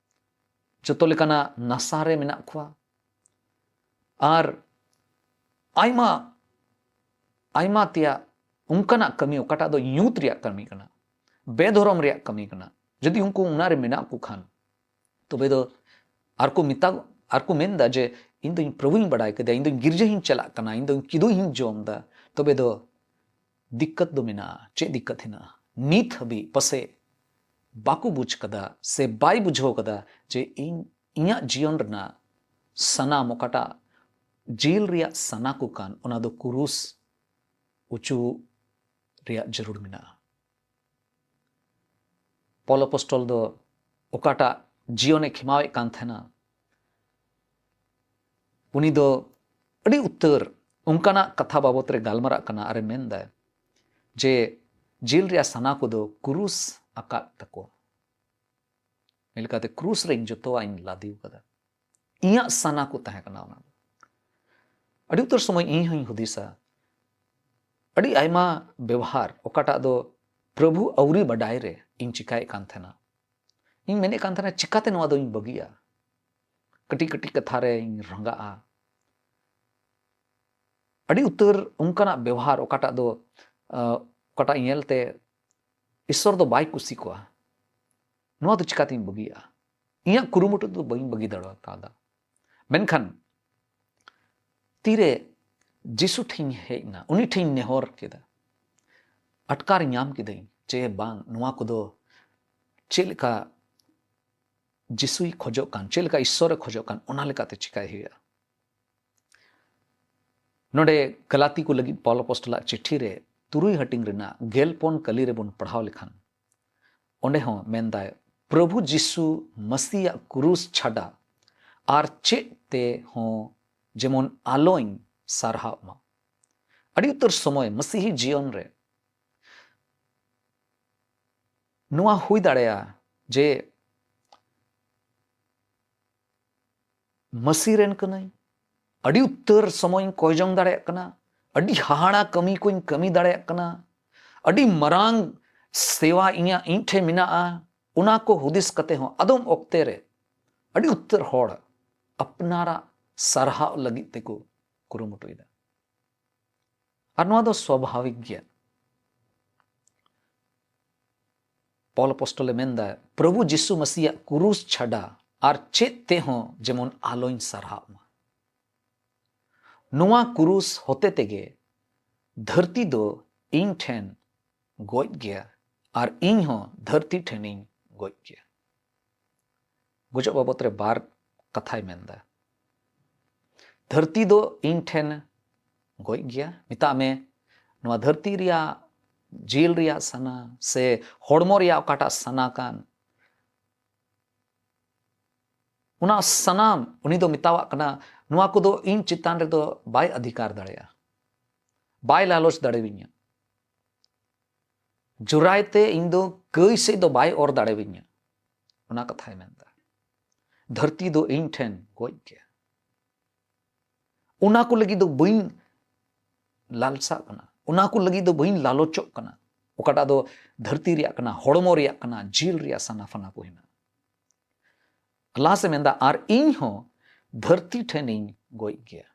ᱡᱚᱛᱚ ᱞᱮᱠᱟᱱᱟᱜ ᱱᱟᱥᱟ ᱨᱮ ᱢᱮᱱᱟᱜ ᱠᱚᱣᱟ, ᱟᱨ ᱟᱭᱢᱟ, ᱟᱭᱢᱟ ᱛᱮᱭᱟᱜ ᱚᱱᱠᱟᱱᱟᱜ ᱠᱟᱹᱢᱤ, ᱚᱠᱟᱴᱟᱜ ᱫᱚ ᱧᱩᱛ ᱨᱮᱭᱟᱜ ᱠᱟᱹᱢᱤ ᱠᱟᱱᱟ, ᱵᱮᱫᱷᱚᱨᱚᱢ ᱨᱮᱭᱟᱜ ᱠᱟᱹᱢᱤ ᱠᱟᱱᱟ, ᱡᱩᱫᱤ ᱩᱱᱠᱩ ᱚᱱᱟ ᱨᱮ ᱢᱮᱱᱟᱜ ᱠᱚ ᱠᱷᱟᱱ, ᱛᱚᱵᱮ ᱫᱚ ᱟᱨ ᱠᱚ ᱢᱮᱛᱟ, ᱟᱨ ᱠᱚ ᱢᱮᱱᱫᱟ ᱡᱮ, "ᱤᱧ ᱫᱚᱧ ᱯᱨᱚᱵᱷᱩᱧ ᱵᱟᱰᱟᱭ ᱠᱮᱫᱟ, ᱤᱧ ᱫᱚᱧ ᱜᱤᱨᱡᱟᱹ ᱦᱚᱧ ᱪᱟᱞᱟᱜ ᱠᱟᱱᱟ, ᱤᱧ ᱫᱚᱧ ᱠᱤᱫᱩᱵ ᱦᱚᱧ ᱡᱚᱢ ᱫᱟ᱾" ᱛᱚᱵᱮ ᱫᱚ ᱫᱤᱠᱠᱟᱛ ᱫᱚ ᱢᱮᱱᱟᱜᱼᱟ᱾ ᱪᱮᱫ ᱫᱤᱠᱠᱟᱛ ᱦᱮᱱᱟᱜᱼᱟ? ᱱᱤᱛ ᱦᱟᱹᱵᱤᱡ ᱯᱟᱥᱮᱡ ᱵᱟᱠᱚ ᱵᱩᱡᱽ ᱠᱟᱫᱟ ᱥᱮ ᱵᱟᱭ ᱵᱩᱡᱷᱟᱹᱣ ᱠᱟᱫᱟ ᱡᱮ ᱤᱧ, ᱤᱧᱟᱹᱜ ᱡᱤᱭᱚᱱ ᱨᱮᱱᱟᱜ ᱥᱟᱱᱟᱢ ᱚᱠᱟᱴᱟᱜ ᱡᱤᱞ ᱨᱮᱭᱟᱜ ᱥᱟᱱᱟ ᱠᱚ ᱠᱟᱱ, ᱚᱱᱟ ᱫᱚ ᱠᱩᱨᱩᱥ ᱩᱪᱩ ᱨᱮᱭᱟᱜ ᱡᱟᱹᱨᱩᱲ ᱢᱮᱱᱟᱜᱼᱟ᱾ ᱯᱚᱞ ᱟᱯᱚᱥᱴᱚᱞ ᱫᱚ ᱚᱠᱟᱴᱟᱜ ᱡᱤᱭᱚᱱᱮ ᱠᱷᱮᱢᱟᱣᱮᱫ ᱠᱟᱱ ᱛᱟᱦᱮᱱᱟ, ᱩᱱᱤ ᱫᱚ ᱟᱹᱰᱤ ᱩᱛᱟᱹᱨ ᱚᱱᱠᱟᱱᱟᱜ ᱠᱟᱛᱷᱟ ᱵᱟᱵᱚᱛ ᱨᱮ ᱜᱟᱞᱢᱟᱨᱟᱜ ᱠᱟᱱᱟ ᱟᱨᱮ ᱢᱮᱱᱫᱟᱭ ᱡᱮ ᱡᱤᱞ ᱨᱮᱭᱟᱜ ᱥᱟᱱᱟ ᱠᱚᱫᱚ ᱠᱩᱨᱩᱥ ᱟᱠᱟᱫ ᱛᱟᱠᱚ᱾ ᱞᱮᱠᱟᱛᱮ ᱠᱨᱩᱥ ᱨᱮ ᱤᱧ ᱡᱚᱛᱚᱣᱟᱜ ᱤᱧ ᱞᱟᱫᱮ ᱟᱠᱟᱫᱟ᱾ ᱤᱧᱟᱹᱜ ᱥᱟᱱᱟ ᱠᱚ ᱛᱟᱦᱮᱸ ᱠᱟᱱᱟ ᱚᱱᱟ ᱫᱚ᱾ ᱟᱹᱰᱤ ᱩᱛᱟᱹᱨ ᱥᱚᱢᱚᱭ ᱤᱧ ᱦᱚᱸᱧ ᱦᱩᱫᱤᱥᱟ, ᱟᱹᱰᱤ ᱟᱭᱢᱟ ᱵᱮᱣᱦᱟᱨ ᱚᱠᱟᱴᱟᱜ ᱫᱚ ᱯᱨᱚᱵᱷᱩ ᱟᱹᱣᱨᱤ ᱵᱟᱰᱟᱭ ᱨᱮ ᱤᱧ ᱪᱤᱠᱟᱭᱮᱫ ᱠᱟᱱ ᱛᱟᱦᱮᱱᱟ᱾ ᱤᱧ ᱢᱮᱱᱮᱫ ᱠᱟᱱ ᱛᱟᱦᱮᱱᱟ, ᱪᱤᱠᱟᱛᱮ ᱱᱚᱣᱟ ᱫᱚᱧ ᱵᱟᱹᱜᱤᱭᱟ? ᱠᱟᱹᱴᱤᱡ ᱠᱟᱹᱴᱤᱡ ᱠᱟᱛᱷᱟ ᱨᱮᱧ ᱨᱟᱸᱜᱟᱜᱼᱟ᱾ ᱟᱹᱰᱤ ᱩᱛᱟᱹᱨ ᱚᱱᱠᱟᱱᱟᱜ ᱵᱮᱣᱦᱟᱨ ᱚᱠᱟᱴᱟᱜ ᱫᱚ, ᱟᱸ, ᱚᱠᱟᱴᱟᱜ ᱧᱮᱞᱛᱮ ᱤᱥᱥᱚᱨ ᱫᱚ ᱵᱟᱭ ᱠᱩᱥᱤ ᱠᱚᱣᱟ᱾ ᱱᱚᱣᱟ ᱫᱚ ᱪᱤᱠᱟᱛᱤᱧ ᱵᱟᱹᱜᱤᱭᱟᱜᱼᱟ? ᱤᱧᱟᱹᱜ ᱠᱩᱨᱩᱢᱩᱴᱩ ᱫᱚ ᱵᱟᱹᱧ ᱵᱟᱹᱜᱤ ᱫᱟᱲᱮ ᱠᱟᱣᱫᱟ᱾ ᱢᱮᱱᱠᱷᱟᱱ ᱛᱤᱨᱮ ᱡᱤᱥᱩ ᱴᱷᱮᱱ ᱤᱧ ᱦᱮᱡ ᱮᱱᱟ, ᱩᱱᱤ ᱴᱷᱮᱱ ᱤᱧ ᱱᱮᱦᱚᱨ ᱠᱮᱫᱟ, ᱟᱴᱠᱟᱨ ᱧᱟᱢ ᱠᱤᱫᱟᱹᱧ ᱡᱮ ᱵᱟᱝ, ᱱᱚᱣᱟ ᱠᱚᱫᱚ ᱪᱮᱫ ᱞᱮᱠᱟ ᱡᱤᱥᱩᱭ ᱠᱷᱚᱡᱚᱜ ᱠᱟᱱ, ᱪᱮᱫ ᱞᱮᱠᱟ ᱤᱥᱥᱚᱨᱮ ᱠᱷᱚᱡᱚᱜ ᱠᱟᱱ, ᱚᱱᱟ ᱞᱮᱠᱟᱛᱮ ᱪᱤᱠᱟᱭ ᱦᱩᱭᱩᱜᱼᱟ᱾ ᱱᱚᱰᱮ ᱜᱟᱞᱟᱛᱤ ᱠᱚ ᱞᱟᱹᱜᱤᱫ ᱯᱟᱣᱞᱚ ᱟᱯᱚᱥᱴᱚᱞᱟᱜ ᱪᱤᱴᱷᱤ ᱨᱮ ᱛᱩᱨᱩᱭ ᱦᱟᱹᱴᱤᱧ ᱨᱮᱱᱟᱜ ᱜᱮᱞ ᱯᱩᱱ ᱠᱟᱹᱞᱤ ᱨᱮᱵᱚᱱ ᱯᱟᱲᱦᱟᱣ ᱞᱮᱠᱷᱟᱱ, ᱚᱸᱰᱮ ᱦᱚᱸ ᱢᱮᱱᱫᱟᱭ, ᱯᱨᱚᱵᱷᱩ ᱡᱤᱥᱩ ᱢᱟᱹᱥᱤᱭᱟᱜ ᱠᱨᱩᱥ ᱪᱷᱟᱰᱟ ᱟᱨ ᱪᱮᱫ ᱛᱮ ᱦᱚᱸ ᱡᱮᱢᱚᱱ ᱟᱞᱚᱧ ᱥᱟᱨᱦᱟᱣ ᱢᱟ᱾ ᱟᱹᱰᱤ ᱩᱛᱟᱹᱨ ᱥᱚᱢᱚᱭ ᱢᱟᱹᱥᱤᱦᱤ ᱡᱤᱭᱚᱱ ᱨᱮ ᱱᱚᱣᱟ ᱦᱩᱭ ᱫᱟᱲᱮᱭᱟᱜᱼᱟ ᱡᱮ ᱢᱟᱹᱥᱤ ᱨᱮᱱ ᱠᱟᱹᱱᱟᱹᱧ, ᱟᱹᱰᱤ ᱩᱛᱟᱹᱨ ᱥᱚᱢᱚᱭ ᱤᱧ ᱠᱚᱭ ᱡᱚᱝ ᱫᱟᱲᱮᱭᱟᱜ ᱠᱟᱱᱟ, ᱟᱹᱰᱤ ᱦᱟᱦᱟᱲᱟ ᱠᱟᱹᱢᱤ ᱠᱚᱧ ᱠᱟᱹᱢᱤ ᱫᱟᱲᱮᱭᱟᱜ ᱠᱟᱱᱟ, ᱟᱹᱰᱤ ᱢᱟᱨᱟᱝ ᱥᱮᱣᱟ ᱤᱧᱟᱹᱜ, ᱤᱧ ᱴᱷᱮᱱ ᱢᱮᱱᱟᱜᱼᱟ, ᱚᱱᱟ ᱠᱚ ᱦᱩᱫᱤᱥ ᱠᱟᱛᱮ ᱦᱚᱸ ᱟᱫᱚᱢ ᱚᱠᱛᱮ ᱨᱮ ᱟᱹᱰᱤ ᱩᱛᱟᱹᱨ ᱦᱚᱲ ᱟᱯᱱᱟᱨᱟᱜ ᱥᱟᱨᱦᱟᱣ ᱞᱟᱹᱜᱤᱫ ᱛᱮᱠᱚ ᱠᱩᱨᱩᱢᱩᱴᱩᱭᱮᱫᱟ᱾ ᱟᱨ ᱱᱚᱣᱟ ᱫᱚ ᱥᱣᱟᱵᱷᱟᱵᱤᱠ ᱜᱮᱭᱟ᱾ ᱯᱚᱞ ᱟᱯᱚᱥᱴᱚᱞᱮ ᱢᱮᱱᱫᱟ, ᱯᱨᱚᱵᱷᱩ ᱡᱤᱥᱩ ᱢᱟᱹᱥᱤᱭᱟᱜ ᱠᱨᱩᱥ ᱪᱷᱟᱰᱟ ᱟᱨ ᱪᱮᱫ ᱛᱮᱦᱚᱸ ᱡᱮᱢᱚᱱ ᱟᱞᱚᱧ ᱥᱟᱨᱦᱟᱣ ᱢᱟ᱾ ᱱᱚᱣᱟ ᱠᱨᱩᱥ ᱦᱚᱛᱮ ᱛᱮᱜᱮ ᱫᱷᱟᱹᱨᱛᱤ ᱫᱚ ᱤᱧ ᱴᱷᱮᱱ ᱜᱚᱡ ᱜᱮᱭᱟ ᱟᱨ ᱤᱧ ᱦᱚᱸ ᱫᱷᱟᱹᱨᱛᱤ ᱴᱷᱮᱱᱤᱧ ᱜᱚᱡ ᱜᱮᱭᱟ᱾ ᱜᱚᱡᱚᱜ ᱵᱟᱵᱚᱛ ᱨᱮ ᱵᱟᱨ ᱠᱟᱛᱷᱟᱭ ᱢᱮᱱᱫᱟ᱾ ᱫᱷᱟᱹᱨᱛᱤ ᱫᱚ ᱤᱧ ᱴᱷᱮᱱ ᱜᱚᱡ ᱜᱮᱭᱟ, ᱢᱮᱛᱟᱜ ᱢᱮ, ᱱᱚᱣᱟ ᱫᱷᱟᱹᱨᱛᱤ ᱨᱮᱭᱟᱜ ᱡᱤᱞ ᱨᱮᱭᱟᱜ ᱥᱟᱱᱟ ᱥᱮ ᱦᱚᱲᱢᱚ ᱨᱮᱭᱟᱜ ᱚᱠᱟᱴᱟᱜ ᱥᱟᱱᱟ ᱠᱟᱱ, ᱚᱱᱟ ᱥᱟᱱᱟᱢ ᱩᱱᱤ ᱫᱚ ᱢᱮᱛᱟᱣᱟᱜ ᱠᱟᱱᱟ, ᱱᱚᱣᱟ ᱠᱚᱫᱚ ᱤᱧ ᱪᱮᱛᱟᱱ ᱨᱮᱫᱚ ᱵᱟᱭ ᱚᱫᱷᱤᱠᱟᱨ ᱫᱟᱲᱮᱭᱟᱜᱼᱟ, ᱵᱟᱭ ᱞᱟᱞᱚᱪ ᱫᱟᱲᱮᱭᱟᱹᱧᱟ᱾ ᱡᱳᱨᱟᱭ ᱛᱮ ᱤᱧ ᱫᱚ ᱠᱟᱹᱭ ᱥᱮᱫ ᱫᱚ ᱵᱟᱭ ᱚᱨ ᱫᱟᱲᱮᱭᱟᱹᱧᱟ᱾ ᱚᱱᱟ ᱠᱟᱛᱷᱟᱭ ᱢᱮᱱᱫᱟ᱾ ᱫᱷᱟᱹᱨᱛᱤ ᱫᱚ ᱤᱧ ᱴᱷᱮᱱ ᱜᱚᱡ ᱜᱮᱭᱟ᱾ ᱚᱱᱟ ᱠᱚ ᱞᱟᱹᱜᱤᱫ ᱫᱚ ᱵᱟᱹᱧ ᱞᱟᱞᱥᱟᱜ ᱠᱟᱱᱟ, ᱚᱱᱟ ᱠᱚ ᱞᱟᱹᱜᱤᱫ ᱫᱚ ᱵᱟᱹᱧ ᱞᱟᱞᱚᱪᱚᱜ ᱠᱟᱱᱟ᱾ ᱚᱠᱟᱴᱟᱜ ᱫᱚ ᱫᱷᱟᱹᱨᱛᱤ ᱨᱮᱭᱟᱜ ᱠᱟᱱᱟ, ᱦᱚᱲᱢᱚ ᱨᱮᱭᱟᱜ ᱠᱟᱱᱟ, ᱡᱤᱞ ᱨᱮᱭᱟᱜ ᱥᱟᱱᱟ ᱯᱷᱟᱱᱟ ᱠᱚ ᱦᱮᱱᱟᱜᱼᱟ᱾ ᱞᱟᱦᱟ ᱥᱮᱫ ᱢᱮᱱᱫᱟ, ᱟᱨ ᱤᱧ ᱦᱚᱸ ᱫᱷᱟᱹᱨᱛᱤ ᱴᱷᱮᱱᱤᱧ ᱜᱚᱡ ᱜᱮᱭᱟ᱾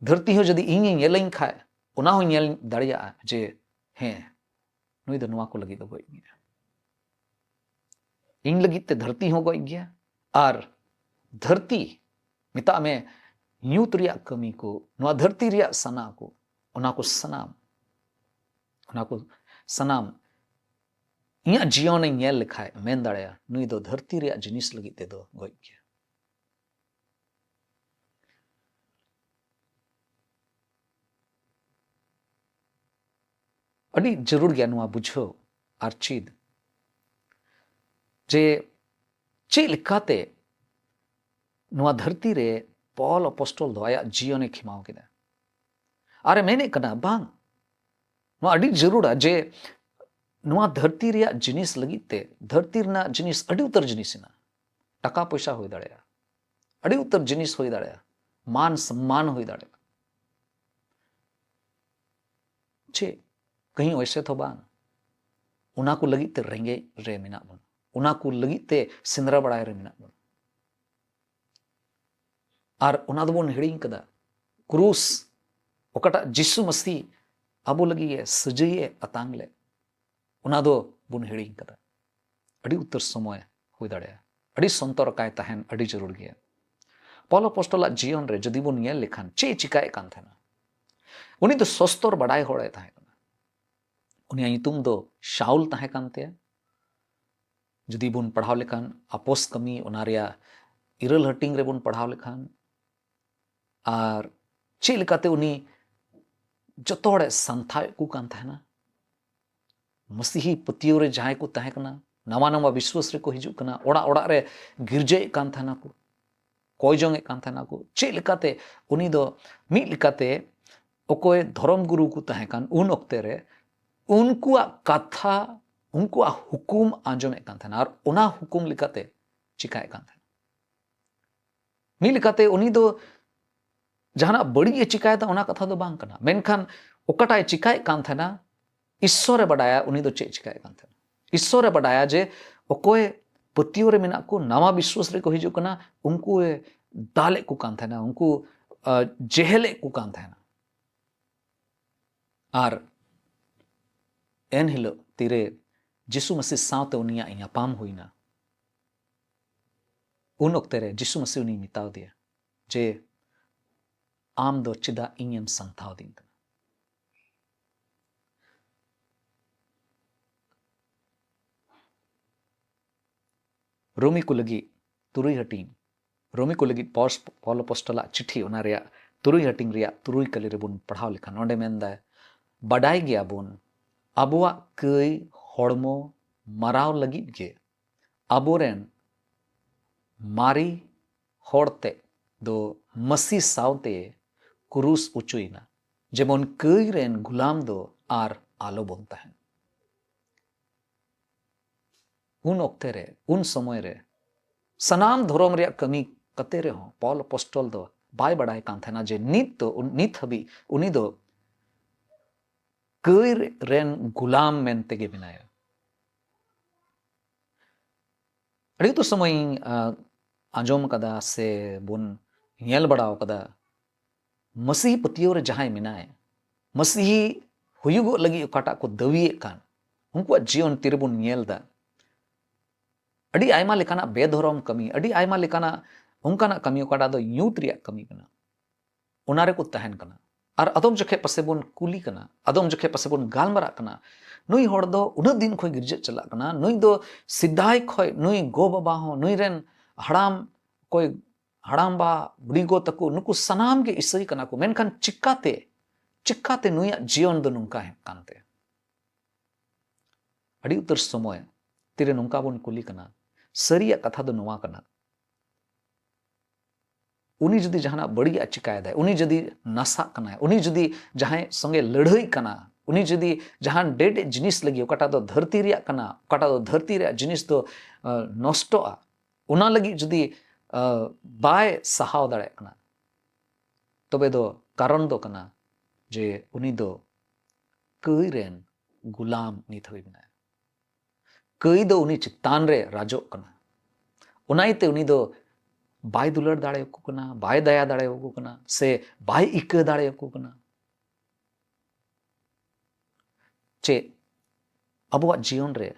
ᱫᱷᱟᱹᱨᱛᱤ ᱦᱚᱸ ᱡᱩᱫᱤ ᱤᱧᱮ ᱧᱮᱞᱟᱹᱧ ᱠᱷᱟᱡ, ᱚᱱᱟ ᱦᱚᱸ ᱧᱮᱞ ᱫᱟᱲᱮᱭᱟᱜᱼᱟ ᱡᱮ ᱦᱮᱸ, ᱱᱩᱭ ᱫᱚ ᱱᱚᱣᱟ ᱠᱚ ᱞᱟᱹᱜᱤᱫ ᱫᱚ ᱜᱚᱡ ᱜᱮᱭᱟ᱾ ᱤᱧ ᱞᱟᱹᱜᱤᱫ ᱛᱮ ᱫᱷᱟᱹᱨᱛᱤ ᱦᱚᱸ ᱜᱚᱡ ᱜᱮᱭᱟ, ᱟᱨ ᱫᱷᱟᱹᱨᱛᱤ, ᱢᱮᱛᱟᱜ ᱢᱮ, ᱧᱩᱛ ᱨᱮᱭᱟᱜ ᱠᱟᱹᱢᱤ ᱠᱚ, ᱱᱚᱣᱟ ᱫᱷᱟᱹᱨᱛᱤ ᱨᱮᱭᱟᱜ ᱥᱟᱱᱟ ᱠᱚ, ᱚᱱᱟ ᱠᱚ ᱥᱟᱱᱟᱢ, ᱚᱱᱟ ᱠᱚ ᱥᱟᱱᱟᱢ ᱤᱧᱟᱹᱜ ᱡᱤᱭᱚᱱᱮ ᱧᱮᱞ ᱞᱮᱠᱷᱟᱡ ᱢᱮᱱ ᱫᱟᱲᱮᱭᱟᱜᱼᱟ, ᱱᱩᱭ ᱫᱚ ᱫᱷᱟᱹᱨᱛᱤ ᱨᱮᱭᱟᱜ ᱡᱤᱱᱤᱥ ᱞᱟᱹᱜᱤᱫ ᱛᱮᱫᱚ ᱜᱚᱡ ᱜᱮᱭᱟ᱾ ᱟᱹᱰᱤ ᱡᱟᱹᱨᱩᱲ ᱜᱮᱭᱟ ᱱᱚᱣᱟ ᱵᱩᱡᱷᱟᱹᱣ ᱟᱨ ᱪᱮᱫ, ᱡᱮ ᱪᱮᱫ ᱞᱮᱠᱟᱛᱮ ᱱᱚᱣᱟ ᱫᱷᱟᱹᱨᱛᱤ ᱨᱮ ᱯᱚᱞ ᱟᱯᱚᱥᱴᱚᱞ ᱫᱚ ᱟᱭᱟᱜ ᱡᱤᱭᱚᱱᱮ ᱠᱷᱮᱢᱟᱣ ᱠᱮᱫᱟ᱾ ᱟᱨᱮ ᱢᱮᱱᱮᱫ ᱠᱟᱱᱟ, ᱵᱟᱝ, ᱱᱚᱣᱟ ᱟᱹᱰᱤ ᱡᱟᱹᱨᱩᱲᱟ ᱡᱮ ᱱᱚᱣᱟ ᱫᱷᱟᱹᱨᱛᱤ ᱨᱮᱭᱟᱜ ᱡᱤᱱᱤᱥ ᱞᱟᱹᱜᱤᱫ ᱛᱮ, ᱫᱷᱟᱹᱨᱛᱤ ᱨᱮᱱᱟᱜ ᱡᱤᱱᱤᱥ ᱟᱹᱰᱤ ᱩᱛᱟᱹᱨ ᱡᱤᱱᱤᱥ ᱦᱮᱱᱟᱜᱼᱟ᱾ ᱴᱟᱠᱟ ᱯᱚᱭᱥᱟ ᱦᱩᱭ ᱫᱟᱲᱮᱭᱟᱜᱼᱟ, ᱟᱹᱰᱤ ᱩᱛᱟᱹᱨ ᱡᱤᱱᱤᱥ ᱦᱩᱭ ᱫᱟᱲᱮᱭᱟᱜᱼᱟ, ᱢᱟᱱ ᱥᱚᱢᱢᱟᱱ ᱦᱩᱭ ᱫᱟᱲᱮᱭᱟᱜᱼᱟ᱾ ᱪᱮᱫ ᱠᱟᱹᱦᱤ ᱚᱭᱥᱮ ᱛᱚ ᱵᱟᱝ, ᱚᱱᱟ ᱠᱚ ᱞᱟᱹᱜᱤᱫ ᱛᱮ ᱨᱮᱸᱜᱮᱡ ᱨᱮ ᱢᱮᱱᱟᱜ ᱵᱚᱱᱟ, ᱚᱱᱟ ᱠᱚ ᱞᱟᱹᱜᱤᱫ ᱛᱮ ᱥᱮᱸᱫᱽᱨᱟ ᱵᱟᱲᱟᱭ ᱨᱮ ᱢᱮᱱᱟᱜ ᱵᱚᱱᱟ᱾ ᱟᱨ ᱚᱱᱟ ᱫᱚᱵᱚᱱ ᱦᱤᱲᱤᱧ ᱠᱟᱫᱟ᱾ ᱠᱨᱩᱥ, ᱚᱠᱟᱴᱟᱜ ᱡᱤᱥᱩ ᱢᱟᱹᱥᱤ ᱟᱵᱚ ᱞᱟᱹᱜᱤᱫ ᱮ ᱥᱟᱹᱡᱟᱹᱭ ᱮ ᱟᱛᱟᱝ ᱞᱮᱫ, ᱚᱱᱟ ᱫᱚ ᱵᱚᱱ ᱦᱤᱲᱤᱧ ᱠᱟᱫᱟ᱾ ᱟᱹᱰᱤ ᱩᱛᱟᱹᱨ ᱥᱚᱢᱚᱭ ᱦᱩᱭ ᱫᱟᱲᱮᱭᱟᱜᱼᱟ᱾ ᱟᱹᱰᱤ ᱥᱚᱱᱛᱚᱨ ᱟᱠᱟᱭ ᱛᱟᱦᱮᱱ ᱟᱹᱰᱤ ᱡᱟᱹᱨᱩᱲ ᱜᱮᱭᱟ᱾ ᱯᱚᱞ ᱟᱯᱚᱥᱴᱚᱞᱟᱜ ᱡᱤᱭᱚᱱ ᱨᱮ ᱡᱩᱫᱤ ᱵᱚᱱ ᱧᱮᱞ ᱞᱮᱠᱷᱟᱱ ᱪᱮᱫ ᱮ ᱪᱤᱠᱟᱭᱮᱫ ᱠᱟᱱ ᱛᱟᱦᱮᱱᱟ? ᱩᱱᱤ ᱫᱚ ᱥᱚᱥᱛᱚᱨ ᱵᱟᱰᱟᱭ ᱦᱚᱲᱮ ᱛᱟᱦᱮᱸ ᱠᱟᱱᱟ᱾ ᱩᱱᱤᱭᱟᱜ ᱧᱩᱛᱩᱢ ᱫᱚ ᱥᱟᱩᱞ ᱛᱟᱦᱮᱸ ᱠᱟᱱ ᱛᱟᱭᱟ᱾ ᱡᱩᱫᱤ ᱵᱚᱱ ᱯᱟᱲᱦᱟᱣ ᱞᱮᱠᱷᱟᱱ ᱟᱯᱚᱥ ᱠᱟᱹᱢᱤ ᱚᱱᱟ ᱨᱮᱭᱟᱜ ᱤᱨᱟᱹᱞ ᱦᱟᱹᱴᱤᱧ ᱨᱮᱵᱚᱱ ᱯᱟᱲᱦᱟᱣ ᱞᱮᱠᱷᱟᱱ, ᱟᱨ ᱪᱮᱫ ᱞᱮᱠᱟᱛᱮ ᱩᱱᱤ ᱡᱚᱛᱚ ᱦᱚᱲᱮ ᱥᱟᱱᱛᱷᱟᱣᱮᱫ ᱠᱚ ᱠᱟᱱ ᱛᱟᱦᱮᱱᱟ᱾ ᱢᱟᱹᱥᱤᱦᱤ ᱯᱟᱹᱛᱭᱟᱹᱣ ᱨᱮ ᱡᱟᱦᱟᱸᱭ ᱠᱚ ᱛᱟᱦᱮᱸ ᱠᱟᱱᱟ, ᱱᱟᱣᱟ ᱱᱟᱣᱟ ᱵᱤᱥᱣᱟᱥ ᱨᱮᱠᱚ ᱦᱤᱡᱩᱜ ᱠᱟᱱᱟ, ᱚᱲᱟᱜ ᱚᱲᱟᱜ ᱨᱮ ᱜᱤᱨᱡᱟᱹᱭᱮᱫ ᱠᱟᱱ ᱛᱟᱦᱮᱱᱟ ᱠᱚ, ᱠᱚᱭ ᱡᱚᱝ ᱮᱫ ᱠᱟᱱ ᱛᱟᱦᱮᱱᱟ ᱠᱚ᱾ ᱪᱮᱫ ᱞᱮᱠᱟᱛᱮ ᱩᱱᱤ ᱫᱚ ᱢᱤᱫ ᱞᱮᱠᱟᱛᱮ ᱚᱠᱚᱭ ᱫᱷᱚᱨᱚᱢ ᱜᱩᱨᱩ ᱠᱚ ᱛᱟᱦᱮᱸ ᱠᱟᱱ ᱩᱱ ᱚᱠᱛᱮ ᱨᱮ, ᱩᱱᱠᱩᱣᱟᱜ ᱠᱟᱛᱷᱟ ᱩᱱᱠᱩᱣᱟᱜ ᱦᱩᱠᱩᱢ ᱟᱸᱡᱚᱢᱮᱫ ᱠᱟᱱ ᱛᱟᱦᱮᱱᱟ ᱟᱨ ᱚᱱᱟ ᱦᱩᱠᱩᱢ ᱞᱮᱠᱟᱛᱮ ᱪᱤᱠᱟᱭᱮᱫ ᱠᱟᱱ ᱛᱟᱦᱮᱱᱟ᱾ ᱢᱤᱫ ᱞᱮᱠᱟᱛᱮ ᱩᱱᱤ ᱫᱚ ᱡᱟᱦᱟᱱᱟᱜ ᱵᱟᱹᱲᱤᱡ ᱮ ᱪᱤᱠᱟᱭᱮᱫᱟ ᱚᱱᱟ ᱠᱟᱛᱷᱟ ᱫᱚ ᱵᱟᱝ ᱠᱟᱱᱟ, ᱢᱮᱱᱠᱷᱟᱱ ᱚᱠᱟᱴᱟᱜ ᱮ ᱪᱤᱠᱟᱭᱮᱫ ᱠᱟᱱ ᱛᱟᱦᱮᱱᱟ, ᱤᱥᱥᱚᱨᱮ ᱵᱟᱰᱟᱭᱟ ᱩᱱᱤ ᱫᱚ ᱪᱮᱫ ᱮ ᱪᱤᱠᱟᱭᱮᱫ ᱠᱟᱱ ᱛᱟᱦᱮᱱᱟ᱾ ᱤᱥᱥᱚᱨᱮ ᱵᱟᱰᱟᱭᱟ ᱡᱮ ᱚᱠᱚᱭ ᱯᱟᱹᱛᱭᱟᱹᱣ ᱨᱮ ᱢᱮᱱᱟᱜ ᱠᱚ, ᱱᱟᱣᱟ ᱵᱤᱥᱣᱟᱥ ᱨᱮᱠᱚ ᱦᱤᱡᱩᱜ ᱠᱟᱱᱟ, ᱩᱱᱠᱩ ᱮ ᱫᱟᱞᱮᱫ ᱠᱚ ᱠᱟᱱ ᱛᱟᱦᱮᱱᱟ, ᱩᱱᱠᱩ ᱟ, ᱡᱮᱦᱮᱞᱮᱫ ᱠᱚ ᱠᱟᱱ ᱛᱟᱦᱮᱱᱟ᱾ ᱟᱨ ᱮᱱ ᱦᱤᱞᱳᱜ ᱛᱤᱨᱮ ᱡᱤᱥᱩ ᱢᱟᱹᱥᱤ ᱥᱟᱶᱛᱮ ᱩᱱᱤᱭᱟᱜ ᱧᱟᱯᱟᱢ ᱦᱩᱭᱱᱟ, ᱩᱱ ᱚᱠᱛᱮ ᱨᱮ ᱡᱤᱥᱩ ᱢᱟᱹᱥᱤ ᱩᱱᱤᱭ ᱢᱮᱛᱟᱣ ᱫᱮᱭᱟ ᱡᱮ, "ᱟᱢ ᱫᱚ ᱪᱮᱫᱟᱜ ᱤᱧᱮᱢ ᱥᱟᱢᱛᱷᱟᱣ ᱫᱤᱧ ᱠᱟᱱᱟ?" ᱨᱳᱢᱤ ᱠᱚ ᱞᱟᱹᱜᱤᱫ ᱛᱩᱨᱩᱭ ᱦᱟᱹᱴᱤᱧ, ᱨᱳᱢᱤ ᱠᱚ ᱞᱟᱹᱜᱤᱫ ᱯᱚᱥ-, ᱯᱚᱞ ᱟᱯᱚᱥᱴᱚᱞᱟᱜ ᱪᱤᱴᱷᱤ, ᱚᱱᱟ ᱨᱮᱭᱟᱜ ᱛᱩᱨᱩᱭ ᱦᱟᱹᱴᱤᱧ ᱨᱮᱭᱟᱜ ᱛᱩᱨᱩᱭ ᱠᱟᱹᱞᱤ ᱨᱮᱵᱚᱱ ᱯᱟᱲᱦᱟᱣ ᱞᱮᱠᱷᱟᱱ, ᱚᱸᱰᱮ ᱢᱮᱱᱫᱟᱭ, "ᱵᱟᱰᱟᱭ ᱜᱮᱭᱟᱵᱚᱱ ᱟᱵᱚᱣᱟᱜ ᱠᱟᱹᱭ ᱦᱚᱲᱢᱚ ᱢᱟᱨᱟᱣ ᱞᱟᱹᱜᱤᱫ ᱜᱮ ᱟᱵᱚᱨᱮᱱ ᱢᱟᱨᱮ ᱦᱚᱲ ᱛᱮᱫ ᱫᱚ ᱢᱟᱹᱥᱤ ᱥᱟᱶᱛᱮ ᱠᱩᱨᱩᱥ ᱚᱪᱚᱭᱮᱱᱟ, ᱡᱮᱢᱚᱱ ᱠᱟᱹᱭ ᱨᱮᱱ ᱜᱩᱞᱟᱢ ᱫᱚ ᱟᱨ ᱟᱞᱚ ᱵᱚᱱ ᱛᱟᱦᱮᱱ᱾" ᱩᱱ ᱚᱠᱛᱮ ᱨᱮ, ᱩᱱ ᱥᱚᱢᱚᱭ ᱨᱮ ᱥᱟᱱᱟᱢ ᱫᱷᱚᱨᱚᱢ ᱨᱮᱭᱟᱜ ᱠᱟᱹᱢᱤ ᱠᱟᱛᱮ ᱨᱮᱦᱚᱸ ᱯᱚᱞ ᱟᱯᱚᱥᱴᱚᱞ ᱫᱚ ᱵᱟᱭ ᱵᱟᱰᱟᱭ ᱠᱟᱱ ᱛᱟᱦᱮᱱᱟ ᱡᱮ ᱱᱤᱛ ᱫᱚ, ᱱᱤᱛ ᱦᱟᱹᱵᱤᱡ ᱩᱱᱤ ᱫᱚ ᱠᱟᱹᱭ ᱨᱮᱱ ᱜᱩᱞᱟᱢ ᱢᱮᱱᱛᱮ ᱜᱮ ᱢᱮᱱᱟᱭᱟ᱾ ᱟᱹᱰᱤ ᱩᱛᱟᱹᱨ ᱥᱚᱢᱚᱭ ᱤᱧ, ᱟ, ᱟᱸᱡᱚᱢ ᱟᱠᱟᱫᱟ ᱥᱮ ᱵᱚᱱ ᱧᱮᱞ ᱵᱟᱲᱟ ᱟᱠᱟᱫᱟ, ᱢᱟᱹᱥᱤᱦᱤ ᱯᱟᱹᱛᱭᱟᱹᱣ ᱨᱮ ᱡᱟᱦᱟᱸᱭ ᱢᱮᱱᱟᱭ, ᱢᱟᱹᱥᱤᱦᱤ ᱦᱩᱭᱩᱜᱚᱜ ᱞᱟᱹᱜᱤᱫ ᱚᱠᱟᱴᱟᱜ ᱠᱚ ᱫᱟᱹᱵᱤᱭᱮᱫ ᱠᱟᱱ, ᱩᱱᱠᱩᱣᱟᱜ ᱡᱤᱭᱚᱱ ᱛᱤᱨᱮᱵᱚᱱ ᱧᱮᱞ ᱮᱫᱟ, ᱟᱹᱰᱤ ᱟᱭᱢᱟ ᱞᱮᱠᱟᱱᱟᱜ ᱵᱮᱫᱷᱚᱨᱚᱢ ᱠᱟᱹᱢᱤ, ᱟᱹᱰᱤ ᱟᱭᱢᱟ ᱞᱮᱠᱟᱱᱟᱜ ᱚᱱᱠᱟᱱᱟᱜ ᱠᱟᱹᱢᱤ ᱚᱠᱟᱴᱟᱜ ᱫᱚ ᱧᱩᱛ ᱨᱮᱭᱟᱜ ᱠᱟᱹᱢᱤ ᱠᱟᱱᱟ, ᱚᱱᱟ ᱨᱮᱠᱚ ᱛᱟᱦᱮᱱ ᱠᱟᱱᱟ᱾ ᱟᱨ ᱟᱫᱚᱢ ᱡᱚᱠᱷᱮᱡ ᱯᱟᱥᱮ ᱵᱚᱱ ᱠᱩᱞᱤ ᱠᱟᱱᱟ, ᱟᱫᱚᱢ ᱡᱚᱠᱷᱮᱡ ᱯᱟᱥᱮ ᱵᱚᱱ ᱜᱟᱞᱢᱟᱨᱟᱜ ᱠᱟᱱᱟ, "ᱱᱩᱭ ᱦᱚᱲ ᱫᱚ ᱩᱱᱟᱹᱜ ᱫᱤᱱ ᱠᱷᱚᱱ ᱜᱤᱨᱡᱟᱹ ᱪᱟᱞᱟᱜ ᱠᱟᱱᱟ, ᱱᱩᱭ ᱫᱚ ᱥᱮᱫᱟᱭ ᱠᱷᱚᱱ, ᱱᱩᱭ ᱜᱚ ᱵᱟᱵᱟ ᱦᱚᱸ, ᱱᱩᱭ ᱨᱮᱱ ᱦᱟᱲᱟᱢ, ᱚᱠᱚᱭ ᱦᱟᱲᱟᱢᱵᱟ, ᱵᱩᱰᱤ ᱜᱚ ᱛᱟᱠᱚ, ᱱᱩᱠᱩ ᱥᱟᱱᱟᱢ ᱜᱮ ᱤᱥᱟᱹᱭ ᱠᱟᱱᱟ ᱠᱚ, ᱢᱮᱱᱠᱷᱟᱱ ᱪᱤᱠᱟᱛᱮ, ᱪᱤᱠᱟᱛᱮ ᱱᱩᱭᱟᱜ ᱡᱤᱭᱚᱱ ᱫᱚ ᱱᱚᱝᱠᱟ ᱦᱮᱡ ᱠᱟᱱ ᱛᱟᱭᱟ?" ᱟᱹᱰᱤ ᱩᱛᱟᱹᱨ ᱥᱚᱢᱚᱭ ᱛᱤᱨᱮ ᱱᱚᱝᱠᱟ ᱵᱚᱱ ᱠᱩᱞᱤ ᱠᱟᱱᱟ᱾ ᱥᱟᱹᱨᱤᱭᱟᱜ ᱠᱟᱛᱷᱟ ᱫᱚ ᱱᱚᱣᱟ ᱠᱟᱱᱟ, ᱩᱱᱤ ᱡᱩᱫᱤ ᱡᱟᱦᱟᱱᱟᱜ ᱵᱟᱹᱲᱤᱡᱟᱜ ᱪᱤᱠᱟᱭᱮᱫᱟᱭ, ᱩᱱᱤ ᱡᱩᱫᱤ ᱱᱟᱥᱟᱜ ᱠᱟᱱᱟᱭ, ᱩᱱᱤ ᱡᱩᱫᱤ ᱡᱟᱦᱟᱸᱭ ᱥᱚᱸᱜᱮ ᱞᱟᱹᱲᱦᱟᱹᱭ ᱠᱟᱱᱟ, ᱩᱱᱤ ᱡᱩᱫᱤ ᱡᱟᱦᱟᱱ ᱰᱮᱰ ᱡᱤᱱᱤᱥ ᱞᱟᱹᱜᱤᱫ, ᱚᱠᱟᱴᱟᱜ ᱫᱚ ᱫᱷᱟᱹᱨᱛᱤ ᱨᱮᱭᱟᱜ ᱠᱟᱱᱟ, ᱚᱠᱟᱴᱟᱜ ᱫᱚ ᱫᱷᱟᱹᱨᱛᱤ ᱨᱮᱭᱟᱜ ᱡᱤᱱᱤᱥ ᱫᱚ ᱟᱸ, ᱱᱚᱥᱴᱚᱜᱼᱟ, ᱚᱱᱟ ᱞᱟᱹᱜᱤᱫ ᱡᱩᱫᱤ ᱟᱸ, ᱵᱟᱭ ᱥᱟᱦᱟᱣ ᱫᱟᱲᱮᱭᱟᱜ ᱠᱟᱱᱟ, ᱛᱚᱵᱮ ᱫᱚ ᱠᱟᱨᱚᱱ ᱫᱚ ᱠᱟᱱᱟ ᱡᱮ ᱩᱱᱤ ᱫᱚ ᱠᱟᱹᱭ ᱨᱮᱱ ᱜᱩᱞᱟᱢ ᱱᱤᱛ ᱦᱟᱹᱵᱤᱡ ᱢᱮᱱᱟᱭᱟ᱾ ᱠᱟᱹᱭ ᱫᱚ ᱩᱱᱤ ᱪᱮᱛᱟᱱ ᱨᱮ ᱨᱟᱡᱚᱜ ᱠᱟᱱᱟ᱾ ᱚᱱᱟ ᱤᱭᱟᱹᱛᱮ ᱩᱱᱤ ᱫᱚ ᱵᱟᱭ ᱫᱩᱞᱟᱹᱲ ᱫᱟᱲᱮᱭᱟᱠᱚ ᱠᱟᱱᱟ, ᱵᱟᱭ ᱫᱟᱭᱟ ᱫᱟᱲᱮᱭᱟᱠᱚ ᱠᱟᱱᱟ, ᱥᱮ ᱵᱟᱭ ᱤᱠᱟᱹ ᱫᱟᱲᱮᱭᱟᱠᱚ ᱠᱟᱱᱟ᱾ ᱪᱮᱫ ᱟᱵᱚᱣᱟᱜ ᱡᱤᱭᱚᱱ ᱨᱮ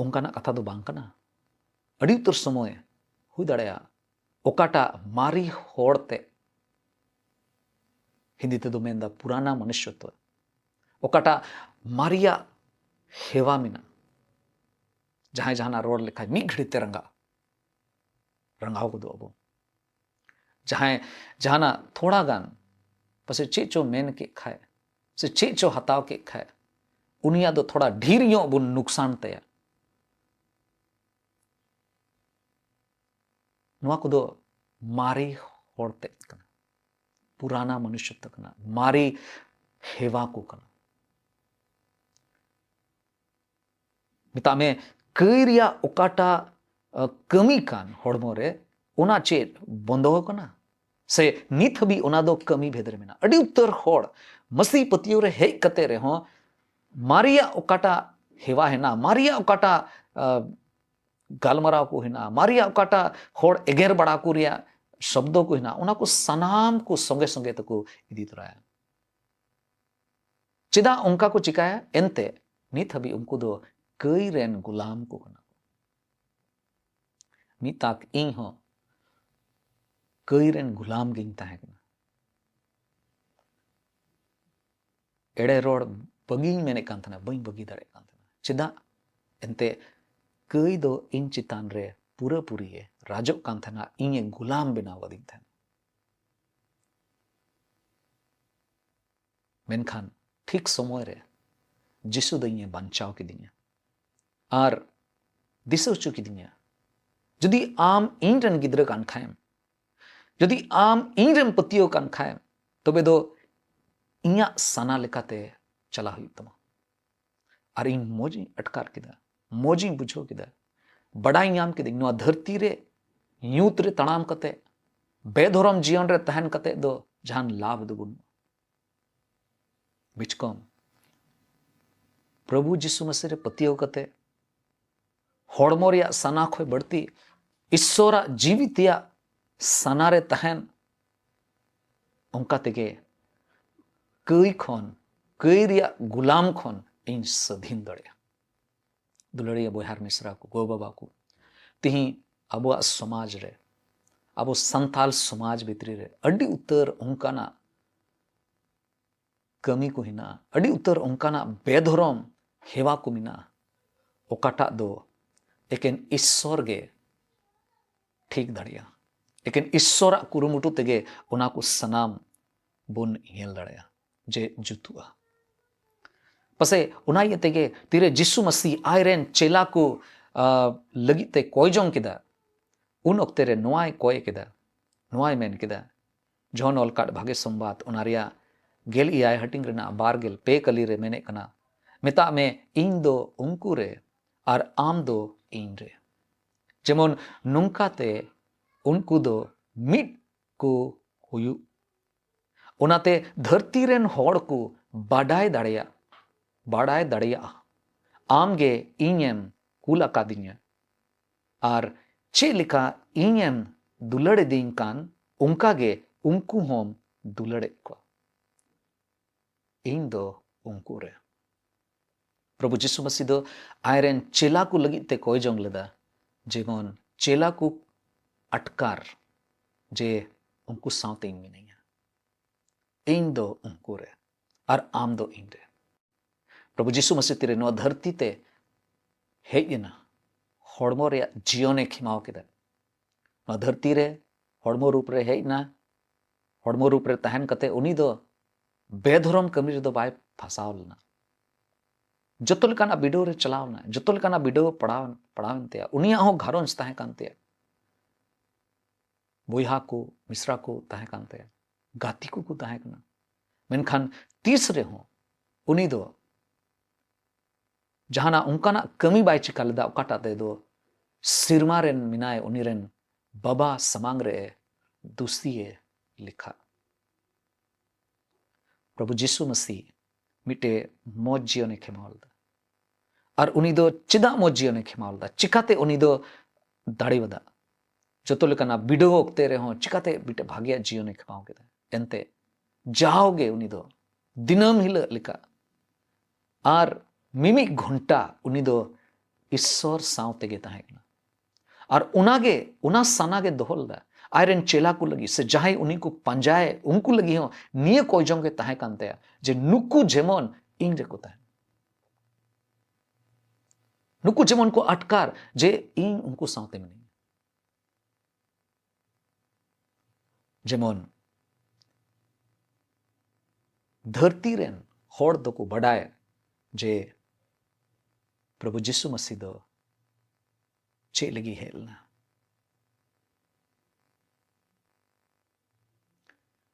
ᱚᱱᱠᱟᱱᱟᱜ ᱠᱟᱛᱷᱟ ᱫᱚ ᱵᱟᱝ ᱠᱟᱱᱟ? ᱟᱹᱰᱤ ᱩᱛᱟᱹᱨ ᱥᱚᱢᱚᱭ ᱦᱩᱭ ᱫᱟᱲᱮᱭᱟᱜᱼᱟ, ᱚᱠᱟᱴᱟᱜ ᱢᱟᱨᱮ ᱦᱚᱲ ᱛᱮ, ᱦᱤᱱᱫᱤ ᱛᱮᱫᱚ ᱢᱮᱱᱫᱟ ᱯᱩᱨᱟᱱᱟ ᱢᱚᱱᱩᱥᱭᱚᱛᱛᱚ, ᱚᱠᱟᱴᱟᱜ ᱢᱟᱨᱮᱭᱟᱜ ᱦᱮᱣᱟ ᱢᱮᱱᱟᱜᱼᱟ, ᱡᱟᱦᱟᱸᱭ ᱡᱟᱦᱟᱱᱟᱜ ᱨᱚᱲ ᱞᱮᱠᱷᱟᱱ ᱢᱤᱫ ᱜᱷᱟᱹᱲᱤᱡ ᱛᱮ ᱨᱟᱸᱜᱟᱜ, ᱨᱟᱸᱜᱟᱣ ᱜᱚᱫᱚᱜ ᱟᱵᱚ᱾ ᱡᱟᱦᱟᱸᱭ ᱡᱟᱦᱟᱱᱟᱜ ᱛᱷᱚᱲᱟ ᱜᱟᱱ ᱯᱟᱥᱮᱡ ᱪᱮᱫ ᱪᱚ ᱢᱮᱱ ᱠᱮᱫ ᱠᱷᱟᱡ, ᱥᱮ ᱪᱮᱫ ᱪᱚ ᱦᱟᱛᱟᱣ ᱠᱮᱫ ᱠᱷᱟᱡ, ᱩᱱᱤᱭᱟᱜ ᱫᱚ ᱛᱷᱚᱲᱟ ᱰᱷᱮᱨ ᱧᱚᱜ ᱵᱚᱱ ᱱᱩᱠᱥᱟᱱ ᱛᱟᱭᱟ᱾ ᱱᱚᱣᱟ ᱠᱚᱫᱚ ᱢᱟᱨᱮ ᱦᱚᱲ ᱛᱮᱫ ᱠᱟᱱᱟ, ᱯᱩᱨᱟᱱᱟ ᱢᱚᱱᱩᱥᱭᱚᱛᱛᱚ ᱠᱟᱱᱟ, ᱢᱟᱨᱮ ᱦᱮᱣᱟ ᱠᱚ ᱠᱟᱱᱟ᱾ ᱢᱮᱛᱟᱜ ᱢᱮ, ᱠᱟᱹᱭ ᱨᱮᱭᱟᱜ ᱚᱠᱟᱴᱟᱜ ᱟᱸ, ᱠᱟᱹᱢᱤ ᱠᱟᱱ ᱦᱚᱲᱢᱚ ᱨᱮ, ᱚᱱᱟ ᱪᱮᱫ ᱵᱚᱱᱫᱚ ᱟᱠᱟᱱᱟ? ᱥᱮ ᱱᱤᱛ ᱦᱟᱹᱵᱤᱡ ᱚᱱᱟ ᱫᱚ ᱠᱟᱹᱢᱤ ᱵᱷᱮᱫ ᱨᱮ ᱢᱮᱱᱟᱜᱼᱟ? ᱟᱹᱰᱤ ᱩᱛᱟᱹᱨ ᱦᱚᱲ ᱢᱟᱹᱥᱤ ᱯᱟᱹᱛᱭᱟᱹᱣ ᱨᱮ ᱦᱮᱡ ᱠᱟᱛᱮ ᱨᱮᱦᱚᱸ ᱢᱟᱨᱮᱭᱟᱜ ᱚᱠᱟᱴᱟᱜ ᱦᱮᱣᱟ ᱦᱮᱱᱟᱜᱼᱟ, ᱢᱟᱨᱮᱭᱟᱜ ᱚᱠᱟᱴᱟᱜ ᱟᱸ, ᱜᱟᱞᱢᱟᱨᱟᱣ ᱠᱚ ᱦᱮᱱᱟᱜᱼᱟ, ᱢᱟᱨᱮᱭᱟᱜ ᱚᱠᱟᱴᱟᱜ ᱦᱚᱲ ᱮᱜᱮᱨ ᱵᱟᱲᱟ ᱠᱚ ᱨᱮᱭᱟᱜ ᱥᱚᱵᱫᱚ ᱠᱚ ᱦᱮᱱᱟᱜᱼᱟ, ᱚᱱᱟ ᱠᱚ ᱥᱟᱱᱟᱢ ᱠᱚ ᱥᱚᱸᱜᱮ ᱥᱚᱸᱜᱮ ᱛᱮᱠᱚ ᱤᱫᱤ ᱛᱚᱨᱟᱭᱟ᱾ ᱪᱮᱫᱟᱜ ᱚᱱᱠᱟ ᱠᱚ ᱪᱤᱠᱟᱹᱭᱟ? ᱮᱱᱛᱮ ᱱᱤᱛ ᱦᱟᱹᱵᱤᱡ ᱩᱱᱠᱩ ᱫᱚ ᱠᱟᱹᱭ ᱨᱮᱱ ᱜᱩᱞᱟᱢ ᱠᱚ ᱠᱟᱱᱟ ᱠᱚ᱾ ᱢᱤᱫ ᱛᱟᱠ ᱤᱧ ᱦᱚᱸ ᱠᱟᱹᱭ ᱨᱮᱱ ᱜᱩᱞᱟᱢ ᱜᱤᱧ ᱛᱟᱦᱮᱸ ᱠᱟᱱᱟ᱾ ᱮᱲᱮ ᱨᱚᱲ ᱵᱟᱹᱜᱤᱧ ᱢᱮᱱᱮᱫ ᱠᱟᱱ ᱛᱟᱦᱮᱱᱟ, ᱵᱟᱹᱧ ᱵᱟᱹᱜᱤ ᱫᱟᱲᱮᱭᱟᱜ ᱠᱟᱱ ᱛᱟᱦᱮᱱᱟ᱾ ᱪᱮᱫᱟᱜ? ᱮᱱᱛᱮ ᱠᱟᱹᱭ ᱫᱚ ᱤᱧ ᱪᱮᱛᱟᱱ ᱨᱮ ᱯᱩᱨᱟᱹᱯᱩᱨᱤ ᱮ ᱨᱟᱡᱚᱜ ᱠᱟᱱ ᱛᱟᱦᱮᱱᱟ, ᱤᱧ ᱮ ᱜᱩᱞᱟᱢ ᱵᱮᱱᱟᱣ ᱠᱟᱫᱤᱧ ᱛᱟᱦᱮᱱᱟ᱾ ᱢᱮᱱᱠᱷᱟᱱ ᱴᱷᱤᱠ ᱥᱚᱢᱚᱭ ᱨᱮ ᱡᱤᱥᱩ ᱫᱚ ᱤᱧᱮ ᱵᱟᱧᱪᱟᱣ ᱠᱤᱫᱤᱧᱟ ᱟᱨ ᱫᱤᱥᱟᱹ ᱦᱚᱪᱚ ᱠᱤᱫᱤᱧᱟ, ᱡᱩᱫᱤ ᱟᱢ ᱤᱧ ᱨᱮᱱ ᱜᱤᱫᱽᱨᱟᱹ ᱠᱟᱱ ᱠᱷᱟᱱᱮᱢ, ᱡᱩᱫᱤ ᱟᱢ ᱤᱧ ᱨᱮᱢ ᱯᱟᱹᱛᱭᱟᱹᱣ ᱠᱟᱱ ᱠᱷᱟᱱ, ᱛᱚᱵᱮ ᱫᱚ ᱤᱧᱟᱹᱜ ᱥᱟᱱᱟ ᱞᱮᱠᱟᱛᱮ ᱪᱟᱞᱟᱜ ᱦᱩᱭᱩᱜ ᱛᱟᱢᱟ᱾ ᱟᱨ ᱤᱧ ᱢᱚᱡᱽ ᱤᱧ ᱟᱴᱠᱟᱨ ᱠᱮᱫᱟ, ᱢᱚᱡᱽ ᱤᱧ ᱵᱩᱡᱷᱟᱹᱣ ᱠᱮᱫᱟ, ᱵᱟᱰᱟᱭ ᱧᱟᱢ ᱠᱮᱫᱟᱹᱧ ᱱᱚᱣᱟ ᱫᱷᱟᱹᱨᱛᱤ ᱨᱮ ᱧᱩᱛ ᱨᱮ ᱛᱟᱲᱟᱢ ᱠᱟᱛᱮ, ᱵᱮᱫᱷᱚᱨᱚᱢ ᱡᱤᱭᱚᱱ ᱨᱮ ᱛᱟᱦᱮᱱ ᱠᱟᱛᱮ ᱫᱚ ᱡᱟᱦᱟᱱ ᱞᱟᱵᱷ ᱫᱚ ᱵᱟᱹᱱᱩᱜᱼᱟ᱾ ᱵᱤᱪᱠᱚᱢ ᱯᱨᱚᱵᱷᱩ ᱡᱤᱥᱩ ᱢᱟᱥᱤ ᱨᱮ ᱯᱟᱹᱛᱭᱟᱹᱣ ᱠᱟᱛᱮ, ᱦᱚᱲᱢᱚ ᱨᱮᱭᱟᱜ ᱥᱟᱱᱟ ᱠᱷᱚᱱ ᱵᱟᱹᱲᱛᱤ ᱤᱥᱥᱚᱨᱟᱜ ᱡᱤᱣᱤ ᱛᱮᱭᱟᱜ ᱥᱟᱱᱟ ᱨᱮ ᱛᱟᱦᱮᱱ, ᱚᱱᱠᱟ ᱛᱮᱜᱮ ᱠᱟᱹᱭ ᱠᱷᱚᱱ, ᱠᱟᱹᱭ ᱨᱮᱭᱟᱜ ᱜᱩᱞᱟᱢ ᱠᱷᱚᱱ ᱤᱧ ᱥᱟᱹᱫᱷᱤᱱ ᱫᱟᱲᱮᱭᱟᱜᱼᱟ᱾ ᱫᱩᱞᱟᱹᱲᱤᱭᱟᱹ ᱵᱚᱭᱦᱟ ᱟᱨ ᱢᱤᱥᱨᱟ ᱠᱚ, ᱜᱚ ᱵᱟᱵᱟ ᱠᱚ, ᱛᱤᱦᱤᱧ ᱟᱵᱚᱣᱟᱜ ᱥᱚᱢᱟᱡᱽ ᱨᱮ, ᱟᱵᱚ ᱥᱟᱱᱛᱟᱞ ᱥᱚᱢᱟᱡᱽ ᱵᱷᱤᱛᱨᱤ ᱨᱮ ᱟᱹᱰᱤ ᱩᱛᱟᱹᱨ ᱚᱱᱠᱟᱱᱟᱜ ᱠᱟᱹᱢᱤ ᱠᱚ ᱦᱮᱱᱟᱜᱼᱟ, ᱟᱹᱰᱤ ᱩᱛᱟᱹᱨ ᱚᱱᱠᱟᱱᱟᱜ ᱵᱮᱫᱷᱚᱨᱚᱢ ᱦᱮᱣᱟ ᱠᱚ ᱢᱮᱱᱟᱜᱼᱟ, ᱚᱠᱟᱴᱟᱜ ᱫᱚ ᱮᱠᱮᱱ ᱤᱥᱥᱚᱨ ᱜᱮ ᱴᱷᱤᱠ ᱫᱟᱲᱮᱭᱟᱜᱼᱟ᱾ ᱮᱠᱮᱱ ᱤᱥᱥᱚᱨᱟᱜ ᱠᱩᱨᱩᱢᱩᱴᱩ ᱛᱮᱜᱮ ᱚᱱᱟ ᱠᱚ ᱥᱟᱱᱟᱢ ᱵᱚᱱ ᱧᱮᱞ ᱫᱟᱲᱮᱭᱟᱜᱼᱟ ᱡᱮ ᱡᱩᱛᱩᱜᱼᱟ᱾ ᱯᱟᱥᱮ ᱚᱱᱟ ᱤᱭᱟᱹ ᱛᱮᱜᱮ ᱛᱤᱨᱮ ᱡᱤᱥᱩ ᱢᱟᱹᱥᱤ ᱟᱡᱨᱮᱱ ᱪᱮᱞᱟ ᱠᱚ, ᱟ, ᱞᱟᱹᱜᱤᱫ ᱛᱮ ᱠᱚᱭ ᱡᱚᱝ ᱠᱮᱫᱟ, ᱩᱱ ᱚᱠᱛᱮ ᱨᱮ ᱱᱚᱣᱟᱭ ᱠᱚᱭ ᱠᱮᱫᱟ, ᱱᱚᱣᱟᱭ ᱢᱮᱱ ᱠᱮᱫᱟ, ᱡᱚᱦᱚᱱ ᱚᱞ ᱠᱟᱫ ᱵᱷᱟᱜᱮ ᱥᱚᱢᱵᱟᱫ, ᱚᱱᱟ ᱨᱮᱭᱟᱜ ᱜᱮᱞ ᱮᱭᱟᱭ ᱦᱟᱹᱴᱤᱧ ᱨᱮᱱᱟᱜ ᱵᱟᱨ ᱜᱮᱞ ᱯᱮ ᱠᱟᱹᱞᱤ ᱨᱮ ᱢᱮᱱᱮᱫ ᱠᱟᱱᱟ, "ᱢᱮᱛᱟᱜ ᱢᱮ, ᱤᱧ ᱫᱚ ᱩᱱᱠᱩ ᱨᱮ ᱟᱨ ᱟᱢ ᱫᱚ ᱤᱧ ᱨᱮ, ᱡᱮᱢᱚᱱ ᱱᱚᱝᱠᱟ ᱛᱮ ᱩᱱᱠᱩ ᱫᱚ ᱢᱤᱫ ᱠᱚ ᱦᱩᱭᱩᱜ᱾ ᱚᱱᱟᱛᱮ ᱫᱷᱟᱹᱨᱛᱤ ᱨᱮᱱ ᱦᱚᱲ ᱠᱚ ᱵᱟᱰᱟᱭ ᱫᱟᱲᱮᱭᱟᱜ, ᱵᱟᱰᱟᱭ ᱫᱟᱲᱮᱭᱟᱜᱼᱟ ᱟᱢ ᱜᱮ ᱤᱧᱮᱢ ᱠᱩᱞ ᱟᱠᱟᱫᱤᱧᱟ, ᱟᱨ ᱪᱮᱫ ᱞᱮᱠᱟ ᱤᱧᱮᱢ ᱫᱩᱞᱟᱹᱲ ᱮᱫᱤᱧ ᱠᱟᱱ, ᱚᱱᱠᱟ ᱜᱮ ᱩᱱᱠᱩ ᱦᱚᱸᱢ ᱫᱩᱞᱟᱹᱲᱮᱫ ᱠᱚᱣᱟ᱾ ᱤᱧ ᱫᱚ ᱩᱱᱠᱩ ᱨᱮ᱾" ᱯᱨᱚᱵᱷᱩ ᱡᱤᱥᱩ ᱢᱟᱹᱥᱤ ᱫᱚ ᱟᱡᱨᱮᱱ ᱪᱮᱞᱟ ᱠᱚ ᱞᱟᱹᱜᱤᱫ ᱛᱮ ᱠᱚᱭ ᱡᱚᱝ ᱞᱮᱫᱟ, ᱡᱮᱢᱚᱱ ᱪᱮᱞᱟ ᱠᱚ ᱟᱴᱠᱟᱨ ᱡᱮ ᱩᱱᱠᱩ ᱥᱟᱶᱛᱮ ᱤᱧ ᱢᱤᱱᱟᱹᱧᱟ, ᱤᱧ ᱫᱚ ᱩᱱᱠᱩ ᱨᱮ ᱟᱨ ᱟᱢ ᱫᱚ ᱤᱧ ᱨᱮ᱾ ᱯᱨᱚᱵᱷᱩ ᱡᱤᱥᱩ ᱢᱟᱹᱥᱤ ᱛᱤᱨᱮ ᱱᱚᱣᱟ ᱫᱷᱟᱹᱨᱛᱤ ᱛᱮ ᱦᱮᱡ ᱮᱱᱟ, ᱦᱚᱲᱢᱚ ᱨᱮᱭᱟᱜ ᱡᱤᱭᱚᱱᱮ ᱠᱷᱮᱢᱟᱣ ᱠᱮᱫᱟ᱾ ᱱᱚᱣᱟ ᱫᱷᱟᱹᱨᱛᱤ ᱨᱮ ᱦᱚᱲᱢᱚ ᱨᱩᱯ ᱨᱮ ᱦᱮᱡ ᱮᱱᱟ, ᱦᱚᱲᱢᱚ ᱨᱩᱯ ᱨᱮ ᱛᱟᱦᱮᱱ ᱠᱟᱛᱮ ᱩᱱᱤ ᱫᱚ ᱵᱮᱫᱷᱚᱨᱚᱢ ᱠᱟᱹᱢᱤ ᱨᱮᱫᱚ ᱵᱟᱭ ᱯᱷᱟᱥᱟᱣ ᱞᱮᱱᱟ᱾ ᱡᱚᱛᱚ ᱞᱮᱠᱟᱱᱟᱜ ᱵᱤᱰᱟᱹᱣ ᱨᱮ ᱪᱟᱞᱟᱣ ᱮᱱᱟ, ᱡᱚᱛᱚ ᱞᱮᱠᱟᱱᱟᱜ ᱵᱤᱰᱟᱹᱣ ᱯᱟᱲᱟᱣ, ᱯᱟᱲᱟᱣ ᱮᱱ ᱛᱟᱭᱟ᱾ ᱩᱱᱤᱭᱟᱜ ᱦᱚᱸ ᱜᱷᱟᱨᱚᱸᱡᱽ ᱛᱟᱦᱮᱸ ᱠᱟᱱ ᱛᱟᱭᱟ, ᱵᱚᱭᱦᱟ ᱠᱚ, ᱢᱤᱥᱨᱟ ᱠᱚ ᱛᱟᱦᱮᱸ ᱠᱟᱱ ᱛᱟᱭᱟ, ᱜᱟᱛᱮ ᱠᱚᱠᱚ ᱛᱟᱦᱮᱸ ᱠᱟᱱᱟ, ᱢᱮᱱᱠᱷᱟᱱ ᱛᱤᱥ ᱨᱮᱦᱚᱸ ᱩᱱᱤ ᱫᱚ ᱡᱟᱦᱟᱱᱟᱜ ᱚᱱᱠᱟᱱᱟᱜ ᱠᱟᱹᱢᱤ ᱵᱟᱭ ᱪᱤᱠᱟ ᱞᱮᱫᱟ, ᱚᱠᱟᱴᱟᱜ ᱛᱮᱫᱚ ᱥᱮᱨᱢᱟ ᱨᱮᱱ ᱢᱮᱱᱟᱭ ᱩᱱᱤ ᱨᱮᱱ ᱵᱟᱵᱟ ᱥᱟᱢᱟᱝ ᱨᱮ ᱫᱩᱥᱤᱭᱮ ᱞᱮᱠᱷᱟ᱾ ᱯᱨᱚᱵᱷᱩ ᱡᱤᱥᱩ ᱢᱟᱥᱤ ᱢᱤᱫᱴᱮᱡ ᱢᱚᱡᱽ ᱡᱤᱭᱚᱱᱮ ᱠᱷᱮᱢᱟᱣ ᱞᱮᱫᱟ᱾ ᱟᱨ ᱩᱱᱤ ᱫᱚ ᱪᱮᱫᱟᱜ ᱢᱚᱡᱽ ᱡᱤᱭᱚᱱᱮ ᱠᱷᱮᱢᱟᱣ ᱞᱮᱫᱟ? ᱪᱤᱠᱟᱛᱮ ᱩᱱᱤ ᱫᱚ ᱫᱟᱲᱮᱣᱟᱫᱟ? ᱡᱚᱛᱚ ᱞᱮᱠᱟᱱᱟᱜ ᱵᱤᱰᱟᱹᱣ ᱚᱠᱛᱮ ᱨᱮᱦᱚᱸ ᱪᱤᱠᱟᱛᱮ ᱢᱤᱫᱴᱮᱡ ᱵᱷᱟᱜᱮᱭᱟᱜ ᱡᱤᱭᱚᱱᱮ ᱠᱷᱮᱢᱟᱣ ᱠᱮᱫᱟ? ᱮᱱᱛᱮ ᱡᱟᱣᱜᱮ ᱩᱱᱤ ᱫᱚ ᱫᱤᱱᱟᱹᱢ ᱦᱤᱞᱳᱜ ᱞᱮᱠᱟ ᱟᱨ ᱢᱤᱢᱤᱫ ᱜᱷᱚᱱᱴᱟ ᱩᱱᱤ ᱫᱚ ᱤᱥᱥᱚᱨ ᱥᱟᱶ ᱛᱮᱜᱮ ᱛᱟᱦᱮᱸ ᱠᱟᱱᱟ᱾ ᱟᱨ ᱚᱱᱟᱜᱮ, ᱚᱱᱟ ᱥᱟᱱᱟ ᱜᱮ ᱫᱚᱦᱚ ᱞᱮᱫᱟ ᱟᱡᱨᱮᱱ ᱪᱮᱞᱟ ᱠᱚ ᱞᱟᱹᱜᱤᱫ, ᱥᱮ ᱡᱟᱦᱟᱸᱭ ᱩᱱᱤ ᱠᱚ ᱯᱟᱸᱡᱟᱭ, ᱩᱱᱠᱩ ᱞᱟᱹᱜᱤᱫ ᱦᱚᱸ ᱱᱤᱭᱟᱹ ᱠᱚᱭᱡᱚᱝ ᱜᱮ ᱛᱟᱦᱮᱸ ᱠᱟᱱ ᱛᱟᱭᱟ ᱡᱮ ᱱᱩᱠᱩ ᱡᱮᱢᱚᱱ ᱤᱧ ᱨᱮᱠᱚ ᱛᱟᱦᱮᱱ, ᱱᱩᱠᱩ ᱡᱮᱢᱚᱱ ᱠᱚ ᱟᱴᱠᱟᱨ ᱡᱮ ᱤᱧ ᱩᱱᱠᱩ ᱥᱟᱶᱛᱮ ᱢᱤᱱᱟᱹᱧᱟ᱾ ᱡᱮᱢᱚᱱ ᱫᱷᱟᱹᱨᱛᱤ ᱨᱮᱱ ᱦᱚᱲ ᱫᱚᱠᱚ ᱵᱟᱰᱟᱭᱟ ᱡᱮ ᱯᱨᱚᱵᱷᱩ ᱡᱤᱥᱩ ᱢᱟᱥᱤ ᱫᱚ ᱪᱮᱫ ᱞᱟᱹᱜᱤᱫ ᱦᱮᱡ ᱞᱮᱱᱟ᱾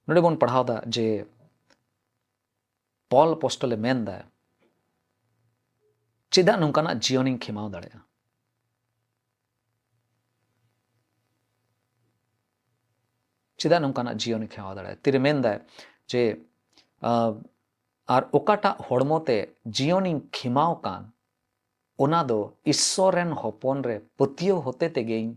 ᱱᱚᱰᱮ ᱵᱚᱱ ᱯᱟᱲᱦᱟᱣ ᱫᱟ ᱡᱮ ᱯᱚᱞ ᱟᱯᱚᱥᱴᱚᱞᱮ ᱢᱮᱱ ᱫᱟ, ᱪᱮᱫᱟᱜ ᱱᱚᱝᱠᱟᱱᱟᱜ ᱡᱤᱭᱚᱱᱤᱧ ᱠᱷᱮᱢᱟᱣ ᱫᱟᱲᱮᱭᱟᱜᱼᱟ? ᱪᱮᱫᱟᱜ ᱱᱚᱝᱠᱟᱱᱟᱜ ᱡᱤᱭᱚᱱᱤᱧ ᱠᱷᱮᱢᱟᱣ ᱫᱟᱲᱮᱭᱟᱜᱼᱟ? ᱛᱤᱨᱮ ᱢᱮᱱ ᱫᱟᱭ ᱡᱮ, ᱟᱨ ᱚᱠᱟᱴᱟᱜ ᱦᱚᱲᱢᱚ ᱛᱮ ᱡᱤᱭᱚᱱᱤᱧ ᱠᱷᱮᱢᱟᱣ ᱠᱟᱱ, ᱚᱱᱟ ᱫᱚ ᱤᱥᱥᱚᱨ ᱨᱮᱱ ᱦᱚᱯᱚᱱ ᱨᱮ ᱯᱟᱹᱛᱭᱟᱹᱣ ᱦᱚᱛᱮ ᱛᱮᱜᱮᱧ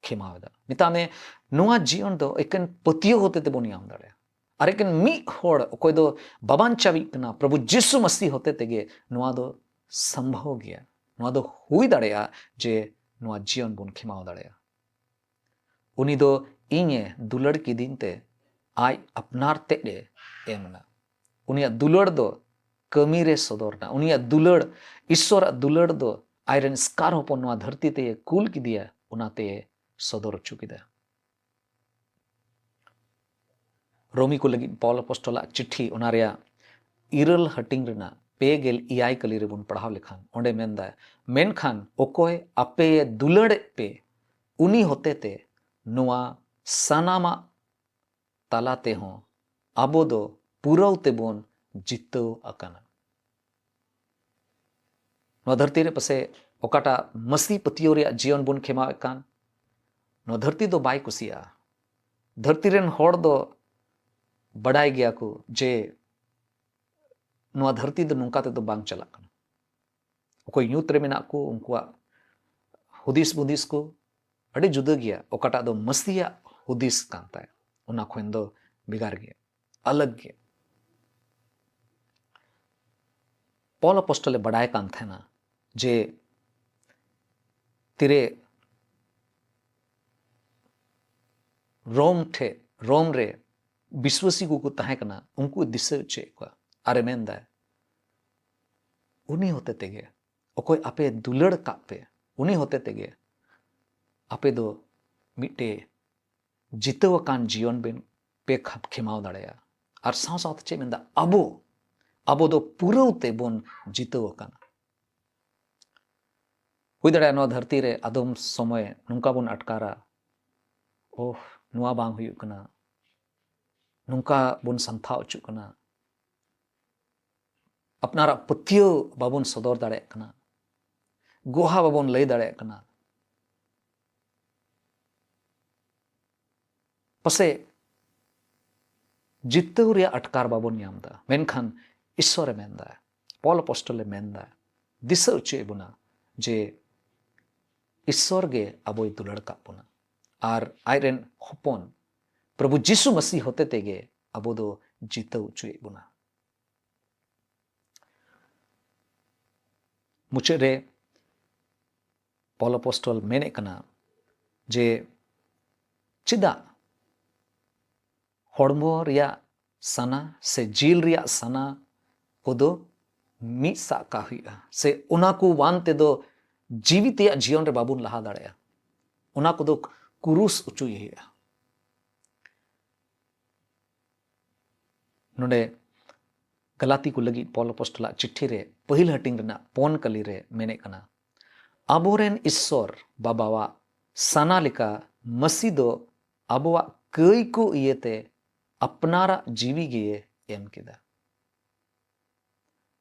ᱠᱷᱮᱢᱟᱣ ᱮᱫᱟ᱾ ᱢᱮᱛᱟᱜ ᱢᱮ, ᱱᱚᱣᱟ ᱡᱤᱭᱚᱱ ᱫᱚ ᱮᱠᱮᱱ ᱯᱟᱹᱛᱭᱟᱹᱣ ᱦᱚᱛᱮ ᱛᱮᱵᱚᱱ ᱧᱟᱢ ᱫᱟᱲᱮᱭᱟᱜᱼᱟ᱾ ᱟᱨ ᱮᱠᱮᱱ ᱢᱤᱫ ᱦᱚᱲ ᱚᱠᱚᱭ ᱫᱚ ᱵᱟᱵᱟᱧᱪᱟᱣᱤᱡ ᱠᱟᱱᱟ, ᱯᱨᱚᱵᱷᱩ ᱡᱤᱥᱩ ᱢᱟᱥᱤ ᱦᱚᱛᱮ ᱛᱮᱜᱮ ᱱᱚᱣᱟ ᱫᱚ ᱥᱚᱢᱵᱷᱚᱵ ᱜᱮᱭᱟ, ᱱᱚᱣᱟ ᱫᱚ ᱦᱩᱭ ᱫᱟᱲᱮᱭᱟᱜᱼᱟ ᱡᱮ ᱱᱚᱣᱟ ᱡᱤᱭᱚᱱ ᱵᱚᱱ ᱠᱷᱮᱢᱟᱣ ᱫᱟᱲᱮᱭᱟᱜᱼᱟ᱾ ᱩᱱᱤ ᱫᱚ ᱤᱧᱮ ᱫᱩᱞᱟᱹᱲ ᱠᱤᱫᱤᱧ ᱛᱮ ᱟᱡ ᱟᱯᱱᱟᱨ ᱛᱮᱫ ᱮ ᱮᱢ ᱮᱱᱟ᱾ ᱩᱱᱤᱭᱟᱜ ᱫᱩᱞᱟᱹᱲ ᱫᱚ ᱠᱟᱹᱢᱤ ᱨᱮ ᱥᱚᱫᱚᱨ ᱮᱱᱟ᱾ ᱩᱱᱤᱭᱟᱜ ᱫᱩᱞᱟᱹᱲ, ᱤᱥᱥᱚᱨᱟᱜ ᱫᱩᱞᱟᱹᱲ ᱫᱚ ᱟᱡᱨᱮᱱ ᱮᱥᱠᱟᱨ ᱦᱚᱯᱚᱱ ᱱᱚᱣᱟ ᱫᱷᱟᱹᱨᱛᱤ ᱛᱮᱭ ᱠᱩᱞ ᱠᱮᱫᱮᱭᱟ, ᱚᱱᱟᱛᱮ ᱥᱚᱫᱚᱨ ᱦᱚᱪᱚ ᱠᱮᱫᱟ᱾ ᱨᱳᱢᱤ ᱠᱚ ᱞᱟᱹᱜᱤᱫ ᱯᱚᱞ ᱟᱯᱚᱥᱴᱚᱞᱟᱜ ᱪᱤᱴᱷᱤ, ᱚᱱᱟ ᱨᱮᱭᱟᱜ ᱤᱨᱟᱹᱞ ᱦᱟᱹᱴᱤᱧ ᱨᱮᱱᱟᱜ ᱯᱮ ᱜᱮᱞ ᱮᱭᱟᱭ ᱠᱟᱹᱞᱤ ᱨᱮᱵᱚᱱ ᱯᱟᱲᱦᱟᱣ ᱞᱮᱠᱷᱟᱱ, ᱚᱸᱰᱮ ᱢᱮᱱᱫᱟᱭ, ᱢᱮᱱᱠᱷᱟᱱ ᱚᱠᱚᱭ ᱟᱯᱮᱭᱮ ᱫᱩᱞᱟᱹᱲᱮᱫ ᱯᱮ, ᱩᱱᱤ ᱦᱚᱛᱮᱛᱮ ᱱᱚᱣᱟ ᱥᱟᱱᱟᱢᱟᱜ ᱛᱟᱞᱟ ᱛᱮᱦᱚᱸ ᱟᱵᱚ ᱫᱚ ᱯᱩᱨᱟᱹᱣ ᱛᱮᱵᱚᱱ ᱡᱤᱛᱟᱹᱣ ᱟᱠᱟᱱᱟ᱾ ᱱᱚᱣᱟ ᱫᱷᱟᱹᱨᱛᱤ ᱨᱮ ᱯᱟᱥᱮ ᱚᱠᱟᱴᱟᱜ ᱢᱟᱹᱥᱤ ᱯᱟᱹᱛᱭᱟᱹᱣ ᱨᱮᱭᱟᱜ ᱡᱤᱭᱚᱱ ᱵᱚᱱ ᱠᱷᱮᱢᱟᱣᱮᱫ ᱠᱟᱱ, ᱱᱚᱣᱟ ᱫᱷᱟᱹᱨᱛᱤ ᱫᱚ ᱵᱟᱭ ᱠᱩᱥᱤᱭᱟᱜᱼᱟ᱾ ᱫᱷᱟᱹᱨᱛᱤ ᱨᱮᱱ ᱦᱚᱲ ᱫᱚ ᱵᱟᱰᱟᱭ ᱜᱮᱭᱟ ᱠᱚ ᱡᱮ ᱱᱚᱣᱟ ᱫᱷᱟᱹᱨᱛᱤ ᱫᱚ ᱱᱚᱝᱠᱟ ᱛᱮᱫᱚ ᱵᱟᱝ ᱪᱟᱞᱟᱜ ᱠᱟᱱᱟ᱾ ᱚᱠᱚᱭ ᱧᱩᱛ ᱨᱮ ᱢᱮᱱᱟᱜ ᱠᱚ, ᱩᱱᱠᱩᱣᱟᱜ ᱦᱩᱫᱤᱥ ᱵᱩᱫᱤᱥ ᱠᱚ ᱟᱹᱰᱤ ᱡᱩᱫᱟᱹ ᱜᱮᱭᱟ᱾ ᱚᱠᱟᱴᱟᱜ ᱫᱚ ᱢᱟᱹᱥᱤᱭᱟᱜ ᱦᱩᱫᱤᱥ ᱠᱟᱱ ᱛᱟᱭ, ᱚᱱᱟ ᱠᱷᱚᱱ ᱫᱚ ᱵᱷᱮᱜᱟᱨ ᱜᱮᱭᱟ, ᱟᱞᱟᱜᱽ ᱜᱮᱭᱟ᱾ ᱯᱚᱞ ᱟᱯᱚᱥᱴᱚᱞᱮ ᱵᱟᱰᱟᱭ ᱠᱟᱱ ᱛᱟᱦᱮᱱᱟ ᱡᱮ ᱛᱤᱨᱮ ᱨᱳᱢ ᱴᱷᱮᱡ, ᱨᱳᱢ ᱨᱮ ᱵᱤᱥᱣᱟᱹᱥᱤ ᱠᱚᱠᱚ ᱛᱟᱦᱮᱸ ᱠᱟᱱᱟ, ᱩᱱᱠᱩ ᱫᱤᱥᱟᱹ ᱦᱚᱪᱚᱭᱮᱫ ᱠᱚᱣᱟ᱾ ᱟᱨᱮ ᱢᱮᱱᱫᱟ, ᱩᱱᱤ ᱦᱚᱛᱮ ᱛᱮᱜᱮ, ᱚᱠᱚᱭ ᱟᱯᱮ ᱫᱩᱞᱟᱹᱲ ᱠᱟᱜ ᱯᱮ, ᱩᱱᱤ ᱦᱚᱛᱮ ᱛᱮᱜᱮ ᱟᱯᱮ ᱫᱚ ᱢᱤᱫᱴᱮᱡ ᱡᱤᱛᱟᱹᱣ ᱟᱠᱟᱱ ᱡᱤᱭᱚᱱ ᱵᱮᱱ ᱯᱮ ᱠᱷᱟᱯ ᱠᱷᱮᱢᱟᱣ ᱫᱟᱲᱮᱭᱟᱜᱼᱟ᱾ ᱟᱨ ᱥᱟᱶ ᱥᱟᱶᱛᱮ ᱪᱮᱫ ᱢᱮᱱᱫᱟ? ᱟᱵᱚ, ᱟᱵᱚ ᱫᱚ ᱯᱩᱨᱟᱹᱣ ᱛᱮᱵᱚᱱ ᱡᱤᱛᱟᱹᱣ ᱟᱠᱟᱱᱟ᱾ ᱦᱩᱭ ᱫᱟᱲᱮᱭᱟᱜᱼᱟ, ᱱᱚᱣᱟ ᱫᱷᱟᱹᱨᱛᱤ ᱨᱮ ᱟᱫᱚᱢ ᱥᱚᱢᱚᱭ ᱱᱚᱝᱠᱟ ᱵᱚᱱ ᱟᱴᱠᱟᱨᱟ, "ᱳᱦ, ᱱᱚᱣᱟ ᱵᱟᱝ ᱦᱩᱭᱩᱜ ᱠᱟᱱᱟ, ᱱᱚᱝᱠᱟ ᱵᱚᱱ ᱥᱟᱱᱛᱷᱟᱣ ᱦᱚᱪᱚᱜ ᱠᱟᱱᱟ, ᱟᱯᱱᱟᱨᱟᱜ ᱯᱟᱹᱛᱭᱟᱹᱣ ᱵᱟᱵᱚᱱ ᱥᱚᱫᱚᱨ ᱫᱟᱲᱮᱭᱟᱜ ᱠᱟᱱᱟ, ᱜᱚᱦᱟ ᱵᱟᱵᱚᱱ ᱞᱟᱹᱭ ᱫᱟᱲᱮᱭᱟᱜ ᱠᱟᱱᱟ, ᱯᱟᱥᱮᱡ ᱡᱤᱛᱟᱹᱣ ᱨᱮᱭᱟᱜ ᱟᱴᱠᱟᱨ ᱵᱟᱵᱚᱱ ᱧᱟᱢ ᱮᱫᱟ, ᱢᱮᱱᱠᱷᱟᱱ ᱤᱥᱥᱚᱨᱮ ᱢᱮᱱᱫᱟ, ᱯᱚᱞ ᱟᱯᱚᱥᱴᱚᱞᱮ ᱢᱮᱱᱫᱟ, ᱫᱤᱥᱟᱹ ᱦᱚᱪᱚᱭᱮᱫ ᱵᱚᱱᱟ ᱡᱮ ᱤᱥᱥᱚᱨ ᱜᱮ ᱟᱵᱚᱭ ᱫᱩᱞᱟᱹᱲ ᱠᱟᱜ ᱵᱚᱱᱟ ᱟᱨ ᱟᱡ ᱨᱮᱱ ᱦᱚᱯᱚᱱ ᱯᱨᱚᱵᱷᱩ ᱡᱤᱥᱩ ᱢᱟᱹᱥᱤ ᱦᱚᱛᱮ ᱛᱮᱜᱮ ᱟᱵᱚ ᱫᱚ ᱡᱤᱛᱟᱹᱣ ᱦᱚᱪᱚᱭᱮᱫ ᱵᱚᱱᱟ᱾ ᱢᱩᱪᱟᱹᱫ ᱨᱮ ᱯᱚᱞ ᱟᱯᱚᱥᱴᱚᱞ ᱢᱮᱱᱮᱫ ᱠᱟᱱᱟ ᱡᱮ ᱪᱮᱫᱟᱜ ᱦᱚᱲᱢᱚ ᱨᱮᱭᱟᱜ ᱥᱟᱱᱟ ᱥᱮ ᱡᱤᱞ ᱨᱮᱭᱟᱜ ᱥᱟᱱᱟ ᱠᱚᱫᱚ ᱢᱤᱫ ᱥᱟᱜ ᱠᱟᱜ ᱦᱩᱭᱩᱜᱼᱟ, ᱥᱮ ᱚᱱᱟ ᱠᱚ ᱵᱟᱝ ᱛᱮᱫᱚ ᱡᱤᱣᱤ ᱛᱮᱭᱟᱜ ᱡᱤᱭᱚᱱ ᱨᱮ ᱵᱟᱵᱚᱱ ᱞᱟᱦᱟ ᱫᱟᱲᱮᱭᱟᱜᱼᱟ᱾ ᱚᱱᱟ ᱠᱚᱫᱚ ᱠᱩᱨᱩᱥ ᱚᱪᱚᱭ ᱦᱩᱭᱩᱜᱼᱟ᱾ ᱱᱚᱰᱮ ᱜᱟᱞᱟᱛᱤ ᱠᱚ ᱞᱟᱹᱜᱤᱫ ᱯᱚᱞ ᱟᱯᱚᱥᱴᱚᱞᱟᱜ ᱪᱤᱴᱷᱤ ᱨᱮ ᱯᱟᱹᱦᱤᱞ ᱦᱟᱹᱴᱤᱧ ᱨᱮᱱᱟᱜ ᱯᱚᱱ ᱠᱟᱹᱞᱤ ᱨᱮ ᱢᱮᱱᱮᱫ ᱠᱟᱱᱟ, ᱟᱵᱚᱨᱮᱱ ᱤᱥᱥᱚᱨ ᱵᱟᱵᱟᱣᱟᱜ ᱥᱟᱱᱟ ᱞᱮᱠᱟ ᱢᱟᱹᱥᱤ ᱫᱚ ᱟᱵᱚᱣᱟᱜ ᱠᱟᱹᱭ ᱠᱚ ᱤᱭᱟᱹᱛᱮ ᱟᱯᱱᱟᱨᱟᱜ ᱡᱤᱣᱤ ᱜᱮ ᱮᱢ ᱠᱮᱫᱟ᱾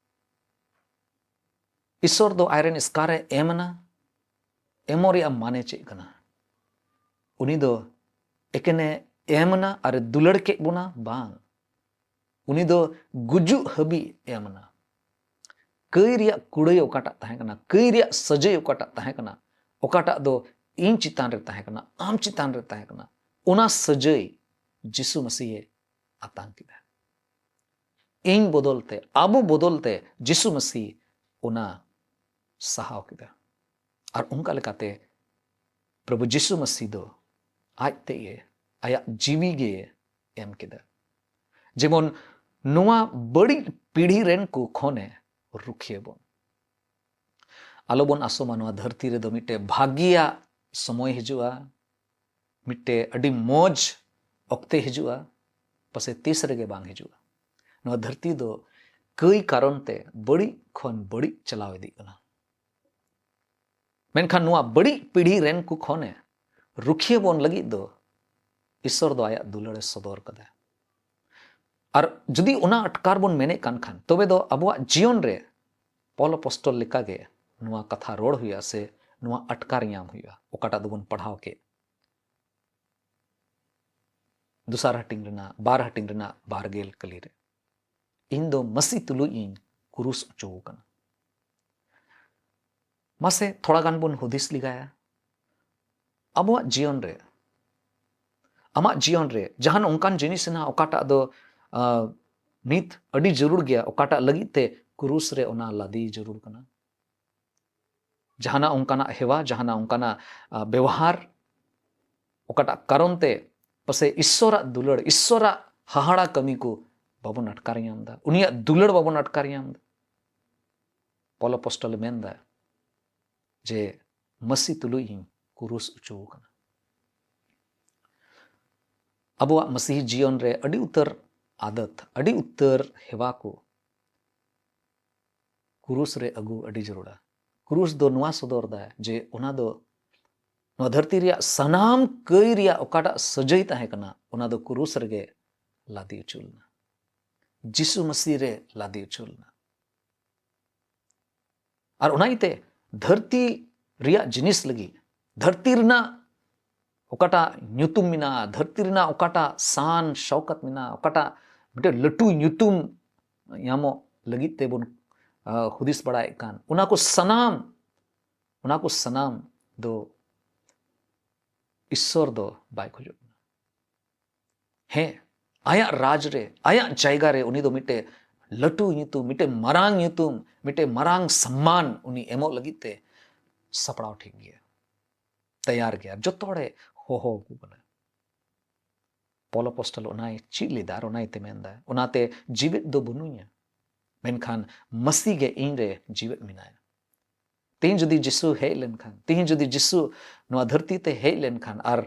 ᱤᱥᱥᱚᱨ ᱫᱚ ᱟᱡᱨᱮᱱ ᱮᱥᱠᱟᱨᱮ ᱮᱢ ᱮᱱᱟ᱾ ᱮᱢᱚᱜ ᱨᱮᱭᱟᱜ ᱢᱟᱱᱮ ᱪᱮᱫ ᱠᱟᱱᱟ? ᱩᱱᱤ ᱫᱚ ᱮᱠᱮᱱᱮ ᱮᱢ ᱮᱱᱟ ᱟᱨᱮ ᱫᱩᱞᱟᱹᱲ ᱠᱮᱫ ᱵᱚᱱᱟ? ᱵᱟᱝ᱾ ᱩᱱᱤ ᱫᱚ ᱜᱩᱡᱩᱜ ᱦᱟᱹᱵᱤᱡ ᱮᱢ ᱮᱱᱟ᱾ ᱠᱟᱹᱭ ᱨᱮᱭᱟᱜ ᱠᱩᱲᱟᱹᱭ ᱚᱠᱟᱴᱟᱜ ᱛᱟᱦᱮᱸ ᱠᱟᱱᱟ, ᱠᱟᱹᱭ ᱨᱮᱭᱟᱜ ᱥᱟᱹᱡᱟᱹᱭ ᱚᱠᱟᱴᱟᱜ ᱛᱟᱦᱮᱸ ᱠᱟᱱᱟ, ᱚᱠᱟᱴᱟᱜ ᱫᱚ ᱤᱧ ᱪᱮᱛᱟᱱ ᱨᱮ ᱛᱟᱦᱮᱸ ᱠᱟᱱᱟ, ᱟᱢ ᱪᱮᱛᱟᱱ ᱨᱮ ᱛᱟᱦᱮᱸ ᱠᱟᱱᱟ, ᱚᱱᱟ ᱥᱟᱹᱡᱟᱹᱭ ᱡᱤᱥᱩ ᱢᱟᱹᱥᱤᱦᱮ ᱟᱛᱟᱝ ᱠᱮᱫᱟ᱾ ᱤᱧ ᱵᱚᱫᱚᱞ ᱛᱮ, ᱟᱵᱚ ᱵᱚᱫᱚᱞ ᱛᱮ ᱡᱤᱥᱩ ᱢᱟᱹᱥᱤ ᱚᱱᱟ ᱥᱟᱦᱟᱣ ᱠᱮᱫᱟ᱾ ᱟᱨ ᱚᱱᱠᱟ ᱞᱮᱠᱟᱛᱮ ᱯᱨᱚᱵᱷᱩ ᱡᱤᱥᱩ ᱢᱟᱹᱥᱤ ᱫᱚ ᱟᱡ ᱛᱮᱜᱮ ᱟᱭᱟᱜ ᱡᱤᱣᱤ ᱜᱮ ᱮᱢ ᱠᱮᱫᱟ, ᱡᱮᱢᱚᱱ ᱱᱚᱣᱟ ᱵᱟᱹᱲᱤᱡ ᱯᱤᱲᱦᱤ ᱨᱮᱱ ᱠᱚ ᱠᱷᱚᱱᱮ ᱨᱩᱠᱷᱤᱭᱟᱹ ᱵᱚᱱ᱾ ᱟᱞᱚᱵᱚᱱ ᱟᱥᱚᱜ ᱢᱟ ᱱᱚᱣᱟ ᱫᱷᱟᱹᱨᱛᱤ ᱨᱮᱫᱚ ᱢᱤᱫᱴᱮᱡ ᱵᱷᱟᱹᱜᱤᱭᱟᱜ ᱥᱚᱢᱚᱭ ᱦᱤᱡᱩᱜᱼᱟ, ᱢᱤᱫᱴᱮᱡ ᱟᱹᱰᱤ ᱢᱚᱡᱽ ᱚᱠᱛᱮ ᱦᱤᱡᱩᱜᱼᱟ, ᱯᱟᱥᱮ ᱛᱤᱥ ᱨᱮᱜᱮ ᱵᱟᱝ ᱦᱤᱡᱩᱜᱼᱟ᱾ ᱱᱚᱣᱟ ᱫᱷᱟᱹᱨᱛᱤ ᱫᱚ ᱠᱟᱹᱭ ᱠᱟᱨᱚᱱ ᱛᱮ ᱵᱟᱹᱲᱤᱡ ᱠᱷᱚᱱ ᱵᱟᱹᱲᱤᱡ ᱪᱟᱞᱟᱣ ᱤᱫᱤᱜ ᱠᱟᱱᱟ᱾ ᱢᱮᱱᱠᱷᱟᱱ ᱱᱚᱣᱟ ᱵᱟᱹᱲᱤᱡ ᱯᱤᱲᱦᱤ ᱨᱮᱱ ᱠᱚ ᱠᱷᱚᱱᱮ ᱨᱩᱠᱷᱤᱭᱟᱹ ᱵᱚᱱ ᱞᱟᱹᱜᱤᱫ ᱫᱚ ᱤᱥᱥᱚᱨ ᱫᱚ ᱟᱭᱟᱜ ᱫᱩᱞᱟᱹᱲᱮ ᱥᱚᱫᱚᱨ ᱠᱟᱫᱟ᱾ ᱟᱨ ᱡᱩᱫᱤ ᱚᱱᱟ ᱟᱴᱠᱟᱨ ᱵᱚᱱ ᱢᱮᱱᱮᱫ ᱠᱟᱱ ᱠᱷᱟᱱ, ᱛᱚᱵᱮ ᱫᱚ ᱟᱵᱚᱣᱟᱜ ᱡᱤᱭᱚᱱ ᱨᱮ ᱯᱚᱞ ᱟᱯᱚᱥᱴᱚᱞ ᱞᱮᱠᱟᱜᱮ ᱱᱚᱣᱟ ᱠᱟᱛᱷᱟ ᱨᱚᱲ ᱦᱩᱭᱩᱜᱼᱟ ᱥᱮ ᱱᱚᱣᱟ ᱟᱴᱠᱟᱨ ᱧᱟᱢ ᱦᱩᱭᱩᱜᱼᱟ, ᱚᱠᱟᱴᱟᱜ ᱫᱚᱵᱚᱱ ᱯᱟᱲᱦᱟᱣ ᱠᱮᱫ ᱫᱚᱥᱟᱨ ᱦᱟᱹᱴᱤᱧ ᱨᱮᱱᱟᱜ, ᱵᱟᱨ ᱦᱟᱹᱴᱤᱧ ᱨᱮᱱᱟᱜ ᱵᱟᱨ ᱜᱮᱞ ᱠᱟᱹᱞᱤ ᱨᱮ, "ᱤᱧ ᱫᱚ ᱢᱟᱹᱥᱤ ᱛᱩᱞᱩᱡ ᱤᱧ ᱠᱩᱨᱩᱥ ᱦᱚᱪᱚ ᱟᱠᱟᱱᱟ᱾" ᱢᱟᱥᱮ ᱛᱷᱚᱲᱟ ᱜᱟᱱ ᱵᱚᱱ ᱦᱩᱫᱤᱥ ᱞᱮᱜᱟᱭᱟ᱾ ᱟᱵᱚᱣᱟᱜ ᱡᱤᱭᱚᱱ ᱨᱮ, ᱟᱢᱟᱜ ᱡᱤᱭᱚᱱ ᱨᱮ ᱡᱟᱦᱟᱱ ᱚᱱᱠᱟᱱ ᱡᱤᱱᱤᱥ ᱦᱮᱱᱟᱜᱼᱟ, ᱚᱠᱟᱴᱟᱜ ᱫᱚ, ᱟᱸ, ᱱᱤᱛ ᱟᱹᱰᱤ ᱡᱟᱹᱨᱩᱲ ᱜᱮᱭᱟ, ᱚᱠᱟᱴᱟᱜ ᱞᱟᱹᱜᱤᱫ ᱛᱮ ᱠᱩᱨᱩᱥ ᱨᱮ ᱚᱱᱟ ᱞᱟᱫᱮ ᱡᱟᱹᱨᱩᱲ ᱠᱟᱱᱟ? ᱡᱟᱦᱟᱱᱟᱜ ᱚᱱᱠᱟᱱᱟᱜ ᱦᱮᱣᱟ, ᱡᱟᱦᱟᱱᱟᱜ ᱚᱱᱠᱟᱱᱟᱜ, ᱟᱸ, ᱵᱮᱣᱦᱟᱨ, ᱚᱠᱟᱴᱟᱜ ᱠᱟᱨᱚᱱ ᱛᱮ ᱯᱟᱥᱮ ᱤᱥᱥᱚᱨᱟᱜ ᱫᱩᱞᱟᱹᱲ, ᱤᱥᱥᱚᱨᱟᱜ ᱦᱟᱦᱟᱲᱟ ᱠᱟᱹᱢᱤ ᱠᱚ ᱵᱟᱵᱚᱱ ᱟᱴᱠᱟᱨ ᱧᱟᱢ ᱮᱫᱟ, ᱩᱱᱤᱭᱟᱜ ᱫᱩᱞᱟᱹᱲ ᱵᱟᱵᱚᱱ ᱟᱴᱠᱟᱨ ᱧᱟᱢ ᱮᱫᱟ᱾ ᱯᱚᱞ ᱟᱯᱚᱥᱴᱚᱞᱮ ᱢᱮᱱ ᱮᱫᱟ ᱡᱮ, "ᱢᱟᱹᱥᱤ ᱛᱩᱞᱩᱡ ᱤᱧ ᱠᱩᱨᱩᱥ ᱦᱚᱪᱚ ᱟᱠᱟᱱᱟ᱾" ᱟᱵᱚᱣᱟᱜ ᱢᱟᱹᱥᱤᱦᱤ ᱡᱤᱭᱚᱱ ᱨᱮ ᱟᱹᱰᱤ ᱩᱛᱟᱹᱨ ᱟᱫᱟᱛ, ᱟᱹᱰᱤ ᱩᱛᱟᱹᱨ ᱦᱮᱣᱟ ᱠᱚ ᱠᱩᱨᱩᱥ ᱨᱮ ᱟᱹᱜᱩ ᱟᱹᱰᱤ ᱡᱟᱹᱨᱩᱲᱟ᱾ ᱠᱩᱨᱩᱥ ᱫᱚ ᱱᱚᱣᱟ ᱥᱚᱫᱚᱨ ᱫᱟᱭ ᱡᱮ ᱚᱱᱟ ᱫᱚ ᱱᱚᱣᱟ ᱫᱷᱟᱹᱨᱛᱤ ᱨᱮᱭᱟᱜ ᱥᱟᱱᱟᱢ ᱠᱟᱹᱭ ᱨᱮᱭᱟᱜ ᱚᱠᱟᱴᱟᱜ ᱥᱟᱹᱡᱟᱹᱭ ᱛᱟᱦᱮᱸ ᱠᱟᱱᱟ, ᱚᱱᱟ ᱫᱚ ᱠᱩᱨᱩᱥ ᱨᱮᱜᱮ ᱞᱟᱫᱮ ᱦᱚᱪᱚ ᱞᱮᱱᱟ᱾ ᱡᱤᱥᱩ ᱢᱟᱹᱥᱤ ᱨᱮ ᱞᱟᱫᱮ ᱦᱚᱪᱚ ᱞᱮᱱᱟ᱾ ᱟᱨ ᱚᱱᱟ ᱤᱭᱟᱹᱛᱮ ᱫᱷᱟᱹᱨᱛᱤ ᱨᱮᱭᱟᱜ ᱡᱤᱱᱤᱥ ᱞᱟᱹᱜᱤᱫ, ᱫᱷᱟᱹᱨᱛᱤ ᱨᱮᱱᱟᱜ ᱚᱠᱟᱴᱟᱜ ᱧᱩᱛᱩᱢ ᱢᱮᱱᱟᱜᱼᱟ, ᱫᱷᱟᱹᱨᱛᱤ ᱨᱮᱱᱟᱜ ᱚᱠᱟᱴᱟᱜ ᱥᱟᱱ ᱥᱚᱣᱠᱟᱛ ᱢᱮᱱᱟᱜᱼᱟ, ᱚᱠᱟᱴᱟᱜ ᱢᱤᱫᱴᱮᱱ ᱞᱟᱹᱴᱩ ᱧᱩᱛᱩᱢ ᱧᱟᱢᱚᱜ ᱞᱟᱹᱜᱤᱫ ᱛᱮᱵᱚᱱ, ᱟ, ᱦᱩᱫᱤᱥ ᱵᱟᱲᱟᱭᱮᱫ ᱠᱟᱱ, ᱚᱱᱟ ᱠᱚ ᱥᱟᱱᱟᱢ, ᱚᱱᱟ ᱠᱚ ᱥᱟᱱᱟᱢ ᱫᱚ ᱤᱥᱥᱚᱨ ᱫᱚ ᱵᱟᱭ ᱠᱷᱚᱡᱚᱜ ᱠᱟᱱᱟ᱾ ᱦᱮᱸ, ᱟᱭᱟᱜ ᱨᱟᱡᱽ ᱨᱮ, ᱟᱭᱟᱜ ᱡᱟᱭᱜᱟ ᱨᱮ ᱩᱱᱤ ᱫᱚ ᱢᱤᱫᱴᱮᱱ ᱞᱟᱹᱴᱩ ᱧᱩᱛᱩᱢ, ᱢᱤᱫᱴᱮᱱ ᱢᱟᱨᱟᱝ ᱧᱩᱛᱩᱢ, ᱢᱤᱫᱴᱮᱱ ᱢᱟᱨᱟᱝ ᱥᱚᱢᱢᱟᱱ ᱩᱱᱤ ᱮᱢᱚᱜ ᱞᱟᱹᱜᱤᱫ ᱛᱮ ᱥᱟᱯᱲᱟᱣ ᱴᱷᱤᱠ ᱜᱮᱭᱟ, ᱛᱮᱭᱟᱨ ᱜᱮᱭᱟ, ᱡᱚᱛᱚ ᱦᱚᱲᱮ ᱦᱚᱦᱚ ᱟᱠᱚ ᱠᱟᱱᱟ᱾ ᱯᱚᱞ ᱟᱯᱚᱥᱴᱚᱞ ᱚᱱᱟᱭ ᱪᱮᱫ ᱞᱮᱫᱟ ᱟᱨ ᱚᱱᱟᱭ ᱛᱮ ᱢᱮᱱᱫᱟ, ᱚᱱᱟᱛᱮ ᱡᱤᱣᱮᱫ ᱫᱚ ᱵᱟᱹᱱᱩᱧᱟ, ᱢᱮᱱᱠᱷᱟᱱ ᱢᱟᱹᱥᱤ ᱜᱮ ᱤᱧ ᱨᱮ ᱡᱤᱣᱮᱫ ᱢᱮᱱᱟᱭᱟ᱾ ᱛᱮᱦᱮᱧ ᱡᱩᱫᱤ ᱡᱤᱥᱩ ᱦᱮᱡ ᱞᱮᱱᱠᱷᱟᱱ, ᱛᱮᱦᱮᱧ ᱡᱩᱫᱤ ᱡᱤᱥᱩ ᱱᱚᱣᱟ ᱫᱷᱟᱹᱨᱛᱤ ᱛᱮ ᱦᱮᱡ ᱞᱮᱱᱠᱷᱟᱱ ᱟᱨ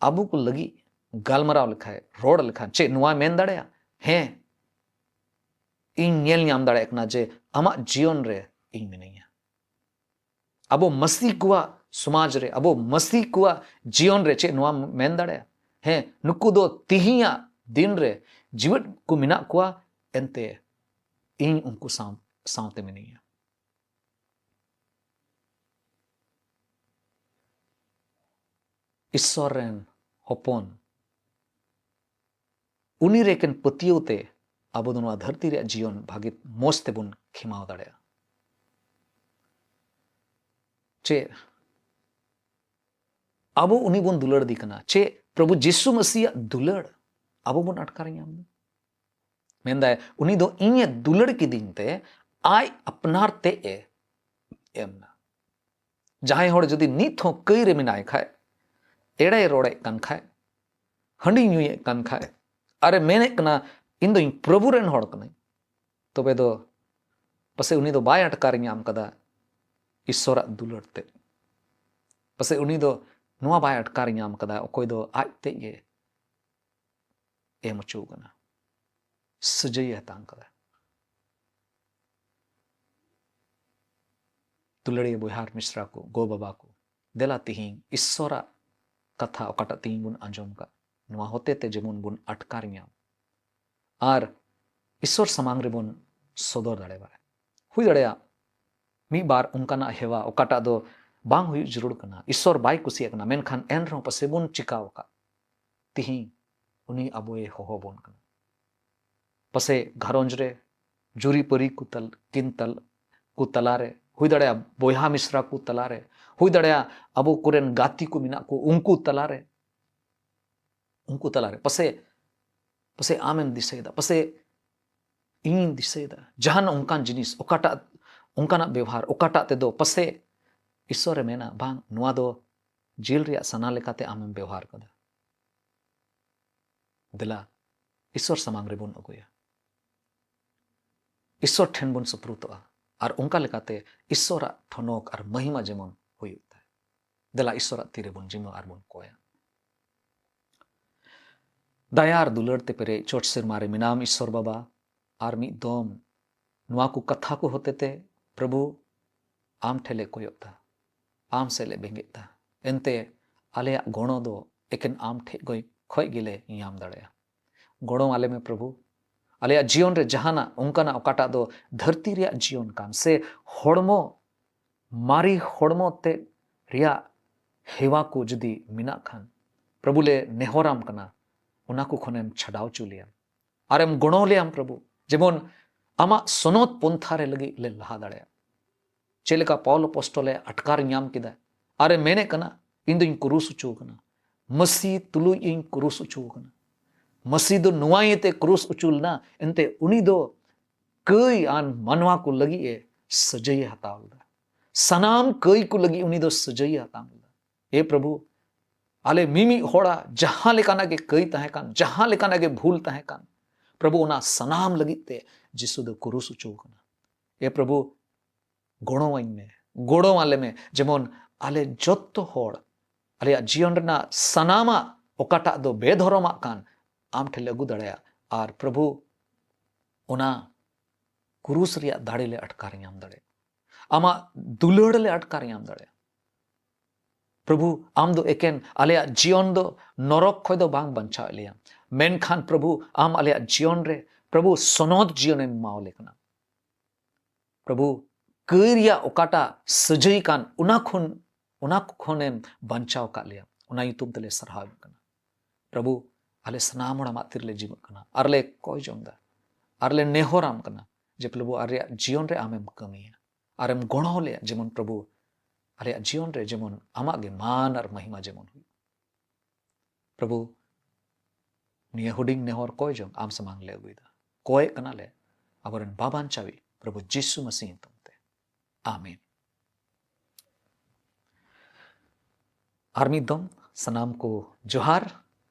ᱟᱵᱚ ᱠᱚ ᱞᱟᱹᱜᱤᱫ ᱜᱟᱞᱢᱟᱨᱟᱣ ᱞᱮᱠᱷᱟᱡ, ᱨᱚᱲ ᱞᱮᱠᱷᱟᱱ, ᱪᱮᱫ ᱱᱚᱣᱟ ᱢᱮᱱ ᱫᱟᱲᱮᱭᱟᱜᱼᱟ, "ᱦᱮᱸ, ᱤᱧ ᱧᱮᱞ ᱧᱟᱢ ᱫᱟᱲᱮᱭᱟᱜ ᱠᱟᱱᱟ ᱡᱮ ᱟᱢᱟᱜ ᱡᱤᱭᱚᱱ ᱨᱮ ᱤᱧ ᱢᱤᱱᱟᱹᱧᱟ"? ᱟᱵᱚ ᱢᱟᱹᱥᱤ ᱠᱚᱣᱟᱜ ᱥᱚᱢᱟᱡᱽ ᱨᱮ, ᱟᱵᱚ ᱢᱟᱹᱥᱤ ᱠᱚᱣᱟᱜ ᱡᱤᱭᱚᱱ ᱨᱮ ᱪᱮᱫ ᱱᱚᱣᱟ ᱢᱮᱱ ᱫᱟᱲᱮᱭᱟᱜᱼᱟ, "ᱦᱮᱸ, ᱱᱩᱠᱩ ᱫᱚ ᱛᱤᱦᱤᱧᱟᱜ ᱫᱤᱱ ᱨᱮ ᱡᱤᱣᱮᱫ ᱠᱚ ᱢᱮᱱᱟᱜ ᱠᱚᱣᱟ, ᱮᱱᱛᱮ ᱤᱧ ᱩᱱᱠᱩ ᱥᱟᱶ, ᱥᱟᱶᱛᱮ ᱢᱤᱱᱟᱹᱧᱟ"? ᱤᱥᱥᱚᱨ ᱨᱮᱱ ᱦᱚᱯᱚᱱ, ᱩᱱᱤ ᱨᱮ ᱮᱠᱮᱱ ᱯᱟᱹᱛᱭᱟᱹᱣ ᱛᱮ ᱟᱵᱚ ᱫᱚ ᱱᱚᱣᱟ ᱫᱷᱟᱹᱨᱛᱤ ᱨᱮᱭᱟᱜ ᱡᱤᱭᱚᱱ ᱵᱷᱟᱹᱜᱤ ᱢᱚᱸᱡᱽ ᱛᱮᱵᱚᱱ ᱠᱷᱮᱢᱟᱣ ᱫᱟᱲᱮᱭᱟᱜᱼᱟ᱾ ᱪᱮ ᱟᱵᱚ ᱩᱱᱤ ᱵᱚᱱ ᱫᱩᱞᱟᱹᱲ ᱫᱮ ᱠᱟᱱᱟ? ᱪᱮ ᱯᱨᱚᱵᱷᱩ ᱡᱤᱥᱩ ᱢᱟᱹᱥᱤᱭᱟᱜ ᱫᱩᱞᱟᱹᱲ ᱟᱵᱚ ᱵᱚᱱ ᱟᱴᱠᱟᱨ ᱧᱟᱢ ᱮᱫᱟ? ᱢᱮᱱᱫᱟᱭ, "ᱩᱱᱤ ᱫᱚ ᱤᱧᱮ ᱫᱩᱞᱟᱹᱲ ᱠᱤᱫᱤᱧ ᱛᱮ ᱟᱡ ᱟᱯᱱᱟᱨ ᱛᱮ ᱮ ᱮᱢ ᱮᱱᱟ᱾" ᱡᱟᱦᱟᱸᱭ ᱦᱚᱲ ᱡᱩᱫᱤ ᱱᱤᱛ ᱦᱚᱸ ᱠᱟᱹᱭ ᱨᱮ ᱢᱮᱱᱟᱭ ᱠᱷᱟᱡ, ᱮᱲᱮᱭ ᱨᱚᱲᱮᱫ ᱠᱟᱱ ᱠᱷᱟᱡ, ᱦᱟᱺᱰᱤ ᱧᱩᱭᱮᱫ ᱠᱟᱱ ᱠᱷᱟᱡ, ᱟᱨᱮ ᱢᱮᱱᱮᱫ ᱠᱟᱱᱟ, "ᱤᱧ ᱫᱚᱧ ᱯᱨᱚᱵᱷᱩ ᱨᱮᱱ ᱦᱚᱲ ᱠᱟᱹᱱᱟᱹᱧ", ᱛᱚᱵᱮ ᱫᱚ ᱯᱟᱥᱮᱡ ᱩᱱᱤ ᱫᱚ ᱵᱟᱭ ᱟᱴᱠᱟᱨ ᱧᱟᱢ ᱠᱟᱫᱟ ᱤᱥᱥᱚᱨᱟᱜ ᱫᱩᱞᱟᱹᱲ ᱛᱮ᱾ ᱯᱟᱥᱮᱡ ᱩᱱᱤ ᱫᱚ ᱱᱚᱣᱟ ᱵᱟᱭ ᱟᱴᱠᱟᱨ ᱧᱟᱢ ᱠᱟᱫᱟ, ᱚᱠᱚᱭ ᱫᱚ ᱟᱡ ᱛᱮᱫ ᱜᱮ ᱮᱢ ᱦᱚᱪᱚ ᱠᱟᱱᱟ, ᱥᱟᱹᱡᱟᱹᱭᱮ ᱦᱟᱛᱟᱝ ᱠᱟᱫᱟ᱾ ᱫᱩᱞᱟᱹᱲᱤᱭᱟᱹ ᱵᱚᱭᱦᱟ ᱟᱨ ᱢᱤᱥᱨᱟ ᱠᱚ, ᱜᱚ ᱵᱟᱵᱟ ᱠᱚ, ᱫᱮᱞᱟ ᱛᱤᱦᱤᱧ ᱤᱥᱥᱚᱨᱟᱜ ᱠᱟᱛᱷᱟ ᱚᱠᱟᱴᱟᱜ ᱛᱤᱦᱤᱧ ᱵᱚᱱ ᱟᱸᱡᱚᱢ ᱠᱟᱜ, ᱱᱚᱣᱟ ᱦᱚᱛᱮ ᱛᱮ ᱡᱮᱢᱚᱱ ᱵᱚᱱ ᱟᱴᱠᱟᱨ ᱧᱟᱢ᱾ ᱟᱨ ᱤᱥᱥᱚᱨ ᱥᱟᱢᱟᱝ ᱨᱮᱵᱚᱱ ᱥᱚᱫᱚᱨ ᱫᱟᱲᱮᱭᱟᱜᱼᱟ᱾ ᱦᱩᱭ ᱫᱟᱲᱮᱭᱟᱜᱼᱟ ᱢᱤᱫ ᱵᱟᱨ ᱚᱱᱠᱟᱱᱟᱜ ᱦᱮᱣᱟ ᱚᱠᱟᱴᱟᱜ ᱫᱚ ᱵᱟᱝ ᱦᱩᱭᱩᱜ ᱡᱟᱹᱨᱩᱲ ᱠᱟᱱᱟ, ᱤᱥᱥᱚᱨ ᱵᱟᱭ ᱠᱩᱥᱤᱭᱟᱜ ᱠᱟᱱᱟ, ᱢᱮᱱᱠᱷᱟᱱ ᱮᱱ ᱨᱮᱦᱚᱸ ᱯᱟᱥᱮ ᱵᱚᱱ ᱪᱤᱠᱟᱣ ᱟᱠᱟᱫ᱾ ᱛᱤᱦᱤᱧ ᱩᱱᱤ ᱟᱵᱚᱭ ᱦᱚᱦᱚ ᱵᱚᱱ ᱠᱟᱱᱟ᱾ ᱯᱟᱥᱮ ᱜᱷᱟᱨᱚᱸᱡᱽ ᱨᱮ ᱡᱩᱨᱤᱯᱟᱹᱨᱤ ᱠᱚ ᱛᱟᱞ-, ᱠᱤᱱ ᱛᱟᱞ-, ᱠᱚ ᱛᱟᱞᱟᱨᱮ, ᱦᱩᱭ ᱫᱟᱲᱮᱭᱟᱜᱼᱟ ᱵᱚᱭᱦᱟ ᱢᱤᱥᱨᱟ ᱠᱚ ᱛᱟᱞᱟᱨᱮ, ᱦᱩᱭ ᱫᱟᱲᱮᱭᱟᱜᱼᱟ ᱟᱵᱚ ᱠᱚᱨᱮᱱ ᱜᱟᱛᱮ ᱠᱚ ᱢᱮᱱᱟᱜ ᱠᱚ ᱩᱱᱠᱩ ᱛᱟᱞᱟᱨᱮ, ᱩᱱᱠᱩ ᱛᱟᱞᱟᱨᱮ ᱯᱟᱥᱮ, ᱯᱟᱥᱮ ᱟᱢᱮᱢ ᱫᱤᱥᱟᱹᱭᱮᱫᱟ, ᱯᱟᱥᱮ ᱤᱧᱤᱧ ᱫᱤᱥᱟᱹᱭᱮᱫᱟ ᱡᱟᱦᱟᱱ ᱚᱱᱠᱟᱱ ᱡᱤᱱᱤᱥ, ᱚᱠᱟᱴᱟᱜ, ᱚᱱᱠᱟᱱᱟᱜ ᱵᱮᱣᱦᱟᱨ ᱚᱠᱟᱴᱟᱜ ᱛᱮᱫᱚ ᱯᱟᱥᱮ ᱤᱥᱥᱚᱨᱮ ᱢᱮᱱᱟ, ᱵᱟᱝ, ᱱᱚᱣᱟ ᱫᱚ ᱡᱤᱞ ᱨᱮᱭᱟᱜ ᱥᱟᱱᱟ ᱞᱮᱠᱟᱛᱮ ᱟᱢᱮᱢ ᱵᱮᱣᱦᱟᱨ ᱠᱟᱫᱟ᱾ ᱫᱮᱞᱟ ᱤᱥᱥᱚᱨ ᱥᱟᱢᱟᱝ ᱨᱮᱵᱚᱱ ᱟᱹᱜᱩᱭᱟ, ᱤᱥᱥᱚᱨ ᱴᱷᱮᱱ ᱵᱚᱱ ᱥᱩᱯᱨᱩᱛᱚᱜᱼᱟ, ᱟᱨ ᱚᱱᱠᱟ ᱞᱮᱠᱟᱛᱮ ᱤᱥᱥᱚᱨᱟᱜ ᱴᱷᱚᱱᱚᱠ ᱟᱨ ᱢᱚᱦᱤᱢᱟ ᱡᱮᱢᱚᱱ ᱦᱩᱭᱩᱜ ᱛᱟᱭ᱾ ᱫᱮᱞᱟ ᱤᱥᱥᱚᱨᱟᱜ ᱛᱤ ᱨᱮᱵᱚᱱ ᱡᱤᱢᱟᱹ ᱟᱨ ᱵᱚᱱ ᱠᱚᱭᱟ᱾ ᱫᱟᱭᱟ ᱟᱨ ᱫᱩᱞᱟᱹᱲ ᱛᱮ ᱯᱮᱨᱮᱡ ᱪᱚᱴ ᱥᱮᱨᱢᱟ ᱨᱮ ᱢᱮᱱᱟᱢ ᱤᱥᱥᱚᱨ ᱵᱟᱵᱟ, ᱟᱨ ᱢᱤᱫ ᱫᱚᱢ ᱱᱚᱣᱟ ᱠᱚ ᱠᱟᱛᱷᱟ ᱠᱚ ᱦᱚᱛᱮᱛᱮ ᱯᱨᱚᱵᱷᱩ ᱟᱢ ᱴᱷᱮᱱ ᱞᱮ ᱠᱚᱭᱚᱜ ᱫᱟ, ᱟᱢ ᱥᱮᱫ ᱞᱮ ᱵᱮᱸᱜᱮᱫ ᱫᱟ᱾ ᱮᱱᱛᱮ ᱟᱞᱮᱭᱟᱜ ᱜᱚᱲᱚ ᱫᱚ ᱮᱠᱮᱱ ᱟᱢ ᱴᱷᱮᱱ ᱜᱚᱭ-, ᱠᱷᱚᱡ ᱜᱮᱞᱮ ᱧᱟᱢ ᱫᱟᱲᱮᱭᱟᱜᱼᱟ᱾ ᱜᱚᱲᱚ ᱟᱞᱮ ᱢᱮ ᱯᱨᱚᱵᱷᱩ᱾ ᱟᱞᱮᱭᱟᱜ ᱡᱤᱭᱚᱱ ᱨᱮ ᱡᱟᱦᱟᱱᱟᱜ ᱚᱱᱠᱟᱱᱟᱜ ᱚᱠᱟᱴᱟᱜ ᱫᱚ ᱫᱷᱟᱹᱨᱛᱤ ᱨᱮᱭᱟᱜ ᱡᱤᱭᱚᱱ ᱠᱟᱱ ᱥᱮ ᱦᱚᱲᱢᱚ ᱢᱟᱨᱮ ᱦᱚᱲᱢᱚ ᱛᱮ ᱨᱮᱭᱟᱜ ᱦᱮᱣᱟ ᱠᱚ ᱡᱩᱫᱤ ᱢᱮᱱᱟᱜ ᱠᱷᱟᱱ, ᱯᱨᱚᱵᱷᱩ ᱞᱮ ᱱᱮᱦᱚᱨᱟᱢ ᱠᱟᱱᱟ, ᱚᱱᱟ ᱠᱚ ᱠᱷᱚᱱᱮᱢ ᱪᱷᱟᱰᱟᱣ ᱦᱚᱪᱚ ᱞᱮᱭᱟ ᱟᱨᱮᱢ ᱜᱚᱲᱚ ᱞᱮᱭᱟᱢ ᱯᱨᱚᱵᱷᱩ, ᱡᱮᱢᱚᱱ ᱟᱢᱟᱜ ᱥᱚᱱᱚᱛ ᱯᱚᱱᱛᱷᱟ ᱨᱮ ᱞᱟᱹᱜᱤᱫ ᱞᱮ ᱞᱟᱦᱟ ᱫᱟᱲᱮᱭᱟᱜ᱾ ᱪᱮᱫ ᱞᱮᱠᱟ ᱯᱟᱣᱞᱚ ᱟᱯᱚᱥᱴᱚᱞ ᱮ ᱟᱴᱠᱟᱨ ᱧᱟᱢ ᱠᱮᱫᱟ ᱟᱨᱮ ᱢᱮᱱᱮᱫ ᱠᱟᱱᱟ, ᱤᱧ ᱫᱚᱧ ᱠᱨᱩᱥ ᱦᱚᱪᱚ ᱟᱠᱟᱱᱟ, ᱢᱟᱹᱥᱤ ᱛᱩᱞᱩᱡ ᱤᱧ ᱠᱨᱩᱥ ᱦᱚᱪᱚ ᱟᱠᱟᱱᱟ᱾ ᱢᱟᱹᱥᱤ ᱫᱚ ᱱᱚᱣᱟ ᱤᱭᱟᱹᱛᱮ ᱠᱨᱩᱥ ᱦᱚᱪᱚ ᱞᱮᱱᱟ, ᱮᱱᱛᱮ ᱩᱱᱤ ᱫᱚ ᱠᱟᱹᱭ ᱟᱱ ᱢᱟᱱᱣᱟ ᱠᱚ ᱞᱟᱹᱜᱤᱫ ᱮ ᱥᱟᱹᱡᱟᱹᱭᱮ ᱦᱟᱛᱟᱣ ᱞᱮᱫᱟ᱾ ᱥᱟᱱᱟᱢ ᱠᱟᱹᱭ ᱠᱚ ᱞᱟᱹᱜᱤᱫ ᱩᱱᱤ ᱫᱚ ᱥᱟᱹᱡᱟᱹᱭᱮ ᱦᱟᱛᱟᱣ ᱞᱮᱫᱟ᱾ ᱮ ᱯᱨᱚᱵᱷᱩ, ᱟᱞᱮ ᱢᱤᱢᱤᱫ ᱦᱚᱲᱟᱜ ᱡᱟᱦᱟᱸ ᱞᱮᱠᱟᱱᱟᱜ ᱜᱮ ᱠᱟᱹᱭ ᱛᱟᱦᱮᱸ ᱠᱟᱱ, ᱡᱟᱦᱟᱸ ᱞᱮᱠᱟᱱᱟᱜ ᱜᱮ ᱵᱷᱩᱞ ᱛᱟᱦᱮᱸ ᱠᱟᱱ, ᱯᱨᱚᱵᱷᱩ, ᱚᱱᱟ ᱥᱟᱱᱟᱢ ᱞᱟᱹᱜᱤᱫ ᱛᱮ ᱡᱤᱥᱩ ᱫᱚ ᱠᱨᱩᱥ ᱦᱚᱪᱚ ᱟᱠᱟᱱᱟ᱾ ᱮ ᱯᱨᱚᱵᱷᱩ, ᱜᱚᱲᱚᱣᱟᱹᱧ ᱢᱮ, ᱜᱚᱲᱚ ᱟᱞᱮ ᱢᱮ, ᱡᱮᱢᱚᱱ ᱟᱞᱮ ᱡᱚᱛᱚ ᱦᱚᱲ ᱟᱞᱮᱭᱟᱜ ᱡᱤᱭᱚᱱ ᱨᱮᱱᱟᱜ ᱥᱟᱱᱟᱢᱟᱜ ᱚᱠᱟᱴᱟᱜ ᱫᱚ ᱵᱮᱫᱷᱚᱨᱚᱢᱟᱜ ᱠᱟᱱ, ᱟᱢ ᱴᱷᱮᱱ ᱞᱮ ᱟᱹᱜᱩ ᱫᱟᱲᱮᱭᱟᱜ᱾ ᱟᱨ ᱯᱨᱚᱵᱷᱩ, ᱚᱱᱟ ᱠᱨᱩᱥ ᱨᱮᱭᱟᱜ ᱫᱟᱲᱮ ᱞᱮ ᱟᱴᱠᱟᱨ ᱧᱟᱢ ᱫᱟᱲᱮᱭᱟᱜ, ᱟᱢᱟᱜ ᱫᱩᱞᱟᱹᱲ ᱞᱮ ᱟᱴᱠᱟᱨ ᱧᱟᱢ ᱫᱟᱲᱮᱭᱟᱜ᱾ ᱯᱨᱚᱵᱷᱩ, ᱟᱢ ᱫᱚ ᱮᱠᱮᱱ ᱟᱞᱮᱭᱟᱜ ᱡᱤᱭᱚᱱ ᱫᱚ ᱱᱚᱨᱚᱠ ᱠᱷᱚᱱ ᱫᱚ ᱵᱟᱝ ᱵᱟᱧᱪᱟᱣᱮᱫ ᱞᱮᱭᱟ, ᱢᱮᱱᱠᱷᱟᱱ ᱯᱨᱚᱵᱷᱩ, ᱟᱢ ᱟᱞᱮᱭᱟᱜ ᱡᱤᱭᱚᱱ ᱨᱮ ᱯᱨᱚᱵᱷᱩ, ᱥᱚᱱᱚᱛ ᱡᱤᱭᱚᱱᱮᱢ ᱮᱢᱟᱣᱟᱞᱮ ᱠᱟᱱᱟ᱾ ᱯᱨᱚᱵᱷᱩ, ᱠᱟᱹᱭ ᱨᱮᱭᱟᱜ ᱚᱠᱟᱴᱟᱜ ᱥᱟᱹᱡᱟᱹᱭ ᱠᱟᱱ, ᱚᱱᱟ ᱠᱷᱚᱱ, ᱚᱱᱟ ᱠᱷᱚᱱᱮᱢ ᱵᱟᱧᱪᱟᱣ ᱟᱠᱟᱫ ᱞᱮᱭᱟ, ᱚᱱᱟ ᱧᱩᱛᱩᱢ ᱛᱮᱞᱮ ᱥᱟᱨᱦᱟᱣᱮᱢ ᱠᱟᱱᱟ᱾ ᱯᱨᱚᱵᱷᱩ, ᱟᱞᱮ ᱥᱟᱱᱟᱢ ᱦᱚᱲ ᱟᱢᱟᱜ ᱛᱤᱨᱮᱞᱮ ᱡᱤᱢᱟᱹᱜ ᱠᱟᱱᱟ, ᱟᱨᱞᱮ ᱠᱚᱭ ᱡᱚᱝ ᱮᱫᱟ, ᱟᱨᱞᱮ ᱱᱮᱦᱚᱨᱟᱢ ᱠᱟᱱᱟ ᱡᱮ ᱯᱨᱚᱵᱷᱩ, ᱟᱞᱮᱭᱟᱜ ᱡᱤᱭᱚᱱ ᱨᱮ ᱟᱢᱮᱢ ᱠᱟᱹᱢᱤᱭᱟ, ᱟᱨᱮᱢ ᱜᱚᱲᱚ ᱞᱮᱭᱟ, ᱡᱮᱢᱚᱱ ᱯᱨᱚᱵᱷᱩ, ᱟᱞᱮᱭᱟᱜ ᱡᱤᱭᱚᱱ ᱨᱮ ᱡᱮᱢᱚᱱ ᱟᱢᱟᱜ ᱜᱮ ᱢᱟᱱ ᱟᱨ ᱢᱚᱦᱤᱢᱟ ᱡᱮᱢᱚᱱ ᱦᱩᱭᱩᱜ᱾ ᱯᱨᱚᱵᱷᱩ, ᱱᱤᱭᱟᱹ ᱦᱩᱰᱤᱧ ᱱᱮᱦᱚᱨ ᱠᱚᱭ ᱡᱚᱝ ᱟᱢ ᱥᱟᱢᱟᱝ ᱞᱮ ᱟᱹᱜᱩᱭᱮᱫᱟ᱾ ᱠᱚᱭᱮᱜ ᱠᱟᱱᱟᱞᱮ ᱟᱵᱚᱨᱮᱱ ᱵᱟᱵᱟᱧᱪᱟᱣᱤᱡ ᱯᱨᱚᱵᱷᱩ ᱡᱤᱥᱩ ᱢᱟᱹᱥᱤ ᱧᱩᱛᱩᱢ ᱛᱮ᱾ ᱟᱢᱮᱱ᱾ ᱟᱨ ᱢᱤᱫ ᱫᱚᱢ ᱥᱟᱱᱟᱢ ᱠᱚ ᱡᱚᱦᱟᱨ᱾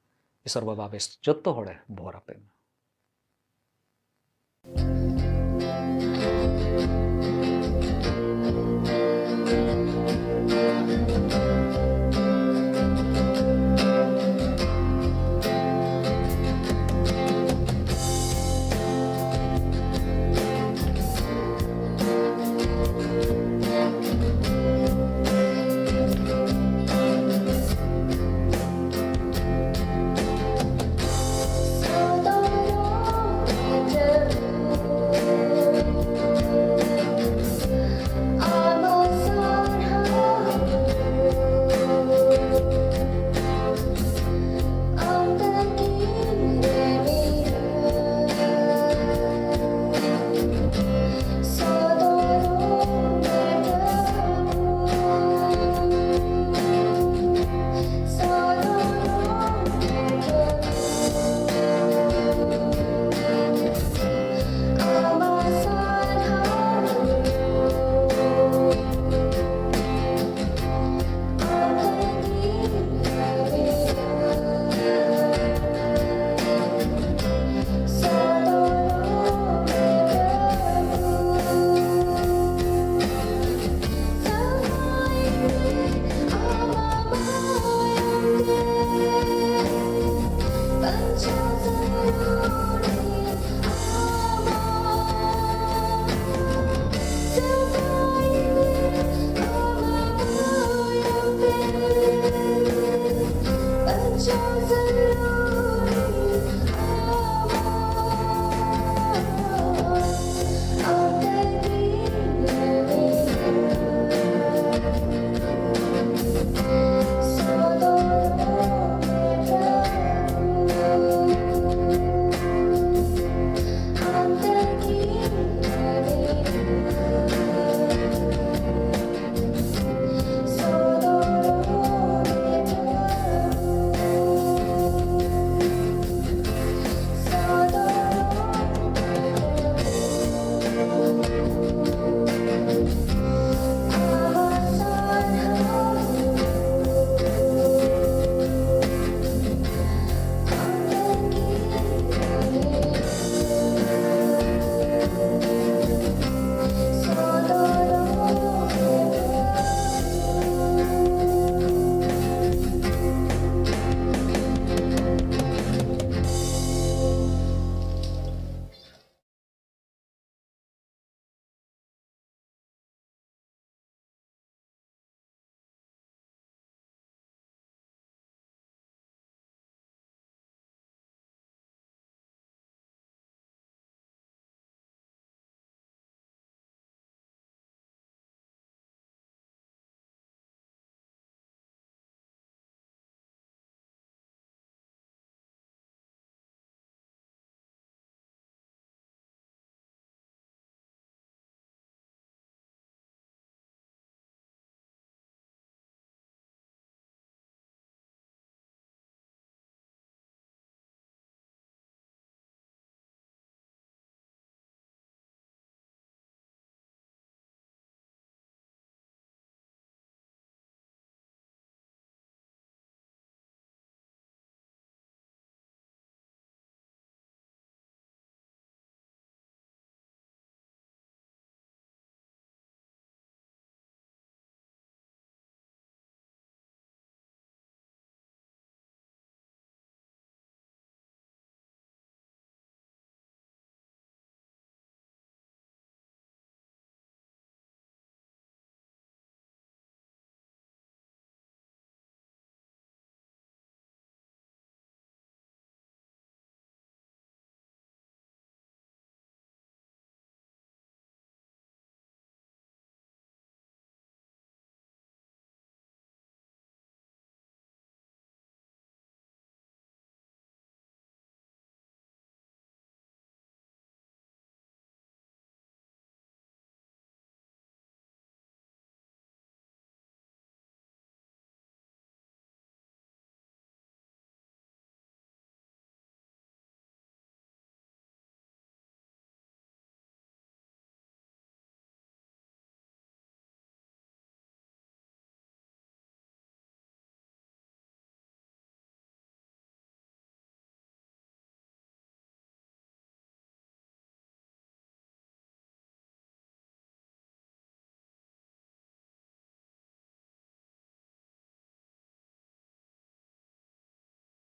ᱤᱥᱚᱨ ᱵᱟᱵᱟ ᱵᱮᱥ ᱡᱚᱛᱚ ᱦᱚᱲᱮ ᱵᱷᱚᱨ ᱟᱯᱮ ᱢᱟ᱾